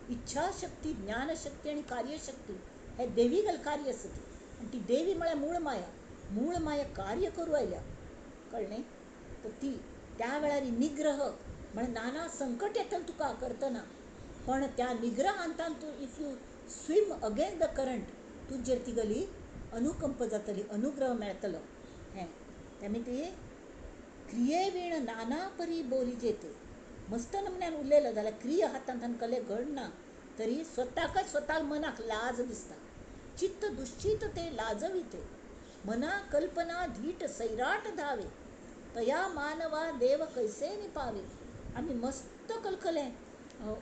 इच्छाशक्ती, ज्ञानशक्ती आनी कार्यशक्ती हे देवी गल कार्य आसा ती, आनी ती देवी म्हळ्यार मूळ माया, मूळ माया कार्य करूं आयल्या, कळ्ळें? तर ती त्या वेळार निग्रह म्हळ्यार नाना संकट येतलें तुका करतना, पण त्या निग्रहांतान तूं if you swim against the current तुजेर ती गली अनुकंप जातली, अनुग्रह मेळटलो. हें तेमी ती क्रियेवीण नाना परी बोली जेते, मस्त नमन्यान उलयलो जाल्यार क्रिया हातांत कले घडना तरी स्वताकच स्वता मनाक लाज दिसता. चित्त दुश्चित ते लाजविते, मना कल्पना धीट सैराट धावे, तया मानवा देव कैसे निपावे. आमी मस्त कलकलें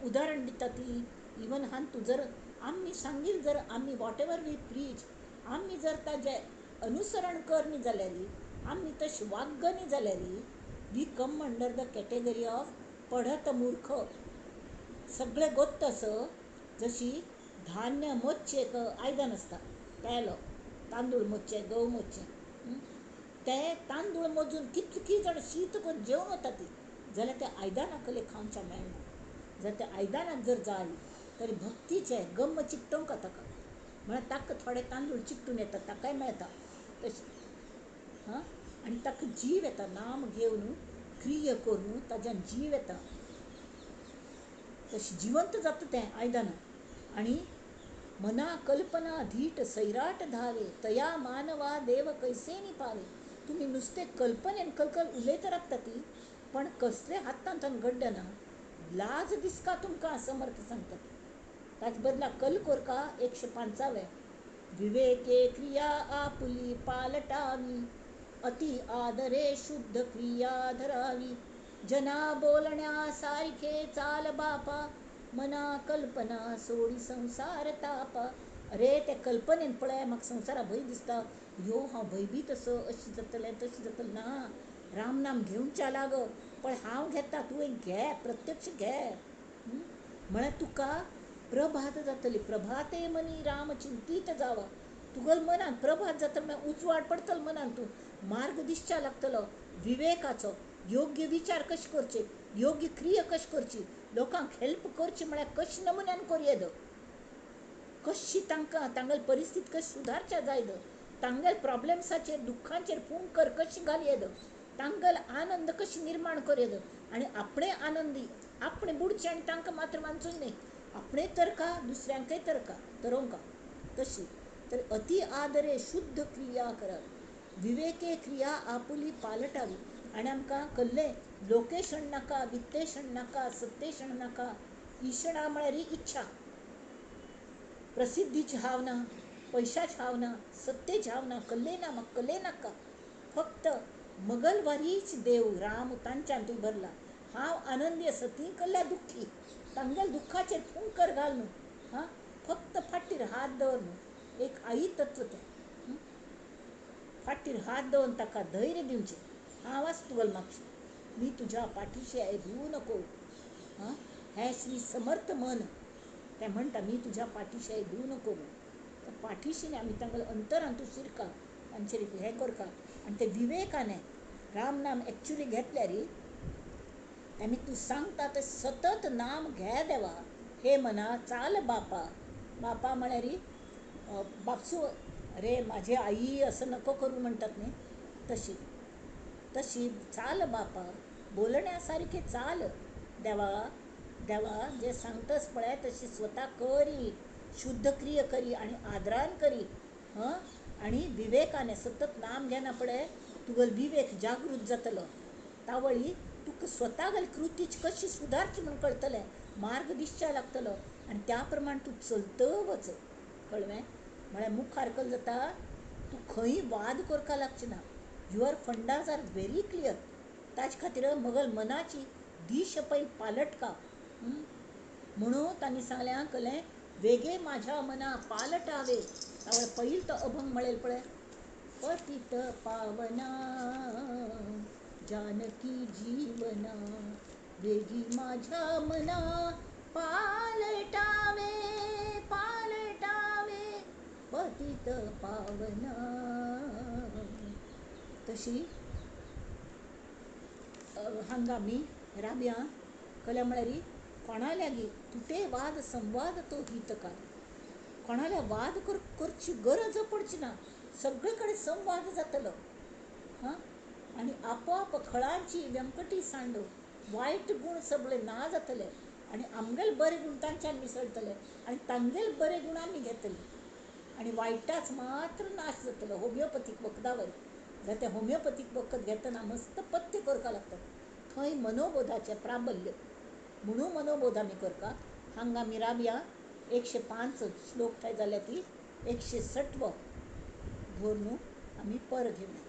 उदाहरण दिता ती इवन हान तूं जर आमी सांगील, जर आमी what ever we preach आमी जर ताजें अनुसरण करनी जाल्यार, आमी तशें वागनी जाल्यार, we come under the category of पढत मूर्ख. सगळें गोत्त असो जशी धान्य मोजचें एक आयदन आसता तेलो, तांदूळ मोजचें, गंव मोजचें, ते तांदूळ मोजून कितलीं जाण शीत करून जेवन वता ती, जाल्यार त्या आयदनाक कले खावच्या मेळना. जर त्या आयदनाक जर जाय तरी भक्तीचें गम्म चिकटोवंक ताका, म्हळ्यार ताका थोडे तांदूळ चिकटून येता, ताकाय मेळटा तशें. हां, आनी ताका जीव येता, नाम घेवन क्रिया करून ताज्यान जीव येता, तशें जिवंत जाता तें आयदनां. आनी मना कल्पना धीट सैराट धावे, तया मानवा देव कैसे निपावे. तुमी नुस्तें कल्पनेन कलकल उलयत रावता ती, पण कसले हातांत घडना, लाज दिसका तुमकां, समर्थ सांगतात. ताचे बदला कल कोरका 105वें, विवेके क्रिया आपुली पालटावी, अति आदरे शुद्ध क्रिया धरावी, जना बोलण्या सारखे चाल बापा, मना कल्पना सोडी संसार तापा. अरे ते कल्पनेन पळय म्हाका संवसारा भंय दिसता, यो हांव भंयभीत असो, अशें जातलें तशें जातलें, ना, रामनाम घेवच्या लाग, पण हांव घेता, तूं एक घे, प्रत्यक्ष घे, म्हळ्यार तुका प्रभात जातली. प्रभाते मनी राम चिंतीत जावा, तुगेल्या मनान प्रभात जातलो, म्हळ्यार उजवाड पडटलो मनान, तूं मार्ग दिसच्या लागतलो विवेकाचो, योग्य विचार कशें करचे, योग्य क्रिया कशी करची, लोकांक हेल्प करची म्हळ्यार कशें नमुन्यान करूं येद, कशी तांकां तांगेली परिस्थिती कशी सुदारच्या जाय, तांगेल्या प्रॉब्लेम्साचेर दुख्खांचेर फुंकर कशी घाल येद, तांगेलो आनंद कशी निर्माण करूं येद, आनी आपणें आनंदी आपणें बुडचें आनी तांकां मात्र मानचो न्हय, आपणें तरका दुसऱ्यांकय तरका तरोवंका तशी. तर अति आदरे शुद्ध क्रिया करावी, विवेके क्रिया आपुली पालटावी. आनी आमकां कल्लें लोकेशण नाका, वित्तेशण नाका, सत्तेशण नाका. ईशणा म्हळ्यार इच्छा, प्रसिद्धीची हाव ना, पैशाची हाव ना, सत्तेची हाव ना, कल्ले ना, म्हाका कल्ले नाका, फक्त मगलवारीच देव राम तांच्यान तूं भरला, हांव आनंदी आसा, तीं कल्ल्या दुख्खी, तांगेल्या दुख्खाचेर फुंकर घाल न्हू, हां, फक्त फाटीर हात दवर न्हू, एक आई तत्व तें, फाटीर हात दवरून ताका धैर्य दिवचें, हांव आसा तुगेलो मागशी, मी तुज्या पाठीशी आहे, भिवू नको. हां, हें श्री समर्थ मन तें म्हणटा, मी तुज्या पाठीशी आहे, भिवू नको म्हूण. तर पाठीशी न्ही, आमी तांगेल्या अंतरान तूं शिरका, तांचेर हें करका, आनी ते विवेकाने राम नाम एक्चुली घेतल्यार आमी तूं सांगता तें सतत नाम घे देवा, हे मना चाल बापा. बापा म्हळ्यार बापसू, अरे माझे आई असं नको करू म्हणतात न्ही, तशी तशी चाल बापा, बोलण्या सारखे चाल देवा, देवा जे सांगतस पळय तशी स्वता करी, शुद्ध क्रिया करी आनी आदरान करी, हां, आनी विवेकाने सतत नाम घेना पळय तुगेलो विवेक जागृत जातलो, तावळी तुका स्वता गल कृतीची कशी सुदारची म्हूण कळटलें, मार्ग दिसच्या लागतलो आनी त्या प्रमाण तूं चलत वच, कळ्ळें? म्हळ्यार मुखार कल जाता तूं खंय वाद करपाक लागची ना, your fundas are very clear. ताजे खातीर मगल मनाची दिश पयल पालटका म्हणून तांणी सांगलें, कळ्ळें, वेगे माझ्या मना पालटावे. तावळ पयल तो अभंग म्हणेल पळय, पतित पावना जानकी जीवना वेगी माझ्या मना पालटावे पालटावे पतित पावना. तशी हांगा आमी राबया कल्या म्हळ्यार कोणा लागीं तुटे वाद संवाद तो हितकार. कोणाल्या वाद करची गरज पडची ना, सगळे कडेन संवाद जातलो. हां, आनी आपोआप खळांची व्यंकटी सांडो वायट गूण सगळे ना जातले आनी आमगेले बरे गूण तांच्यान मिसळटले आनी तांगेले बरे गूण आमी घेतले आनी वायटाच मात्र नाश जातलो. होमियोपथीक वखदावर जाल्यार तें होमियोपथीक वखद घेतना मस्त पथ्य करपाक लागता, थंय मनोबोधाचें प्राबल्य म्हणून मनोबोध आमी करता. हांगा आमी राबया 105 श्लोक थंय जाल्या ती 160 धरून आमी पर घेवया.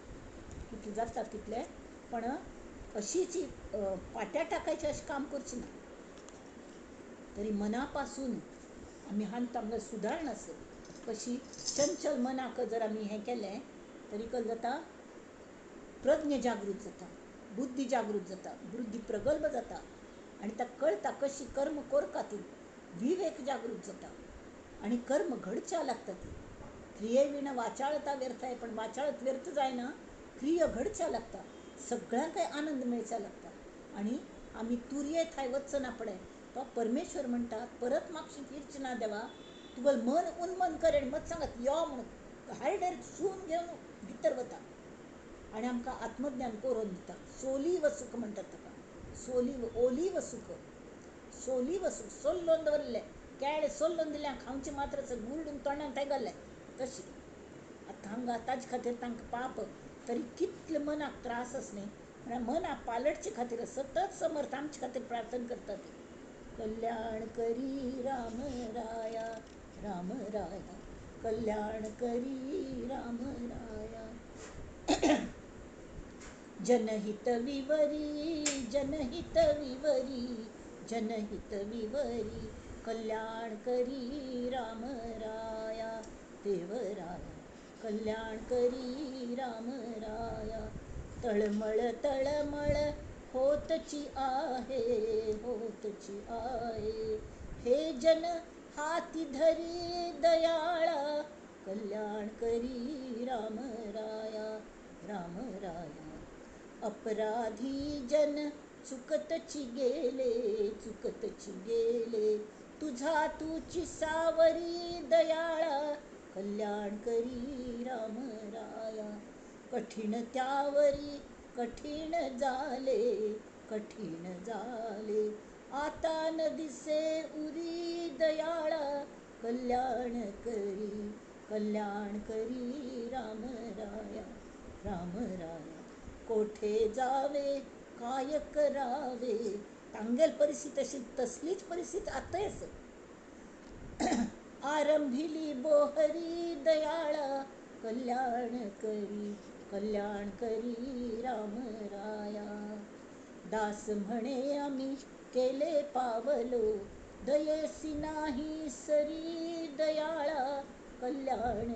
कितले जाता तितले, पण अशीच पाट्या टाकायचें अशें काम करचें ना, तरी मनापासून आमी हांत आमकां सुदारणा आसा. कशी चंचल मनाक जर आमी हें केलें तरी कल जाता, प्रज्ञ जागृत जाता, बुद्धी जागृत जाता, बुद्धी प्रगल्भ जाता आनी ताका कळटा कशी कर्म करता ती, विवेक जागृत जाता आनी कर्म घडच्या लागता. ती क्रियेविण वाचाळता व्यर्थ आहे, पण वाचाळत व्यर्थ जायना, क्रिया घडच्या लागता, सगळ्यांकय आनंद मेळच्या लागता आनी आमी तुरये थंय वचना पडे. तो परमेश्वर म्हणटा परत मागशी फिरची ना देवा, तुगेलें मन उन्मन करेण मत सांगत यो म्हणून हार्डर सून घेवन भितर वता आनी आमकां आत्मज्ञान करून दिता. सोलीव सुख म्हणटात ताका, सोलीव ओलीव सुख, सोलीव सुख सोल्लोन दवरलें केळें सोल्लोन दिलें खावचें मात्र गुरडून तोंडान थंय घालें तशी. आतां हांगा ताजे खातीर तांकां पाप तरी कितले मनाक त्रास आस न्ही, म्हळ्यार मनाक पालटचे खातीर सतत समर्थ आमचे खातीर प्रार्थना करता ती. कल्याण करी राम राया राम राया कल्याण करी राम राया. जनहित विवरी जनहित विवरी जनहित विवरी कल्याण करी राम राया देवराया कल्याण करी राम राया. तळमळ तळमळ होतची आहे होतची आहे हे जन हाती धरी दयाळा कल्याण करी राम राया राम राया. अपराधी जन चुकतची गेले चुकतची गेले तुझा तुची सावरी दयाळा कल्याण करी राम राया. कठीण त्यावरी कठीण झाले कठीण झाले आता न दिसे उरी दयाळा कल्याण करी राम राया राम राया. कोठे जावे काय करावे, तांगेल परिस्थिती अशी तसलीच परिस्थिती आतांय आसा. आरंभिली बोहरी दयाळा कल्याण करी राम राया. दास म्हणे आम्ही केले पावलो दयेसी नाही सरी दयाळा कल्याण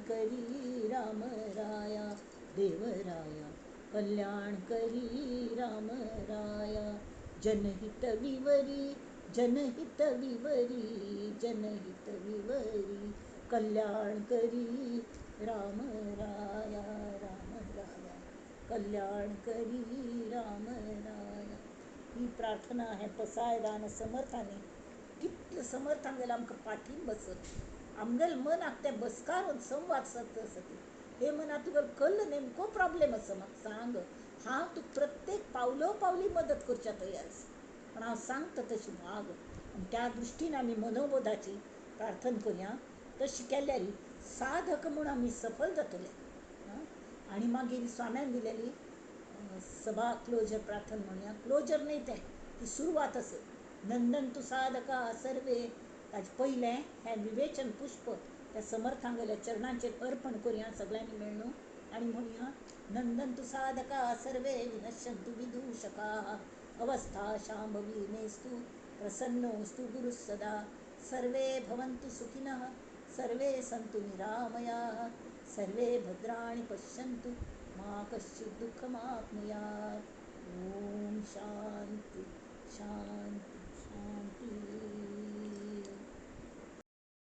करी राम राया देवराया कल्याण करी राम राया. जनहित विवरी जनहित विवरी जनहित विवरी कल्याण करी राम राया राम राया कल्याण करी राम राया. ही प्रार्थना हें पसायदान समर्थांनी कितले समर्थांगेलो आमकां पाठीन बसत आमगेले मनाक तें बसकारून संवाद सादता आसा ती. हे मना तुका कल्ल नेमको प्रॉब्लेम आसा म्हाका सांग, हांव तुका प्रत्येक पावलो पावली मदत करच्या तयार आसा, पण हांव सांगता तशी वाग. आनी त्या दृश्टीन आमी मनोबोधाची प्रार्थना करुया. तशी केल्यार साधक म्हूण आमी सफल जातले. आनी मागीर स्वाम्यान दिलेली सभा क्लोजर प्रार्थना म्हणुया. क्लोजर न्हय तें, ती सुरवात आसा. नंदन तू साधका सर्वे ताजे पयलें हें विवेचन पुष्प त्या समर्थांगेल्या चरणांचेर अर्पण करुया सगळ्यांनी मेळून आनी म्हणुया. नंदन तू साधका सर्वे विनश्यंतु विदूषकाः अवस्था शांभवी मेस्तु प्रसन्नोस्तु गुरुः सदा. सर्वे भवन्तु सुखिनः सर्वे सन्तु निरामयाः सर्वे भद्राणि पश्यन्तु मा कश्चित् दुःखमाप्नुयात्. ओम शांती शांती शांती.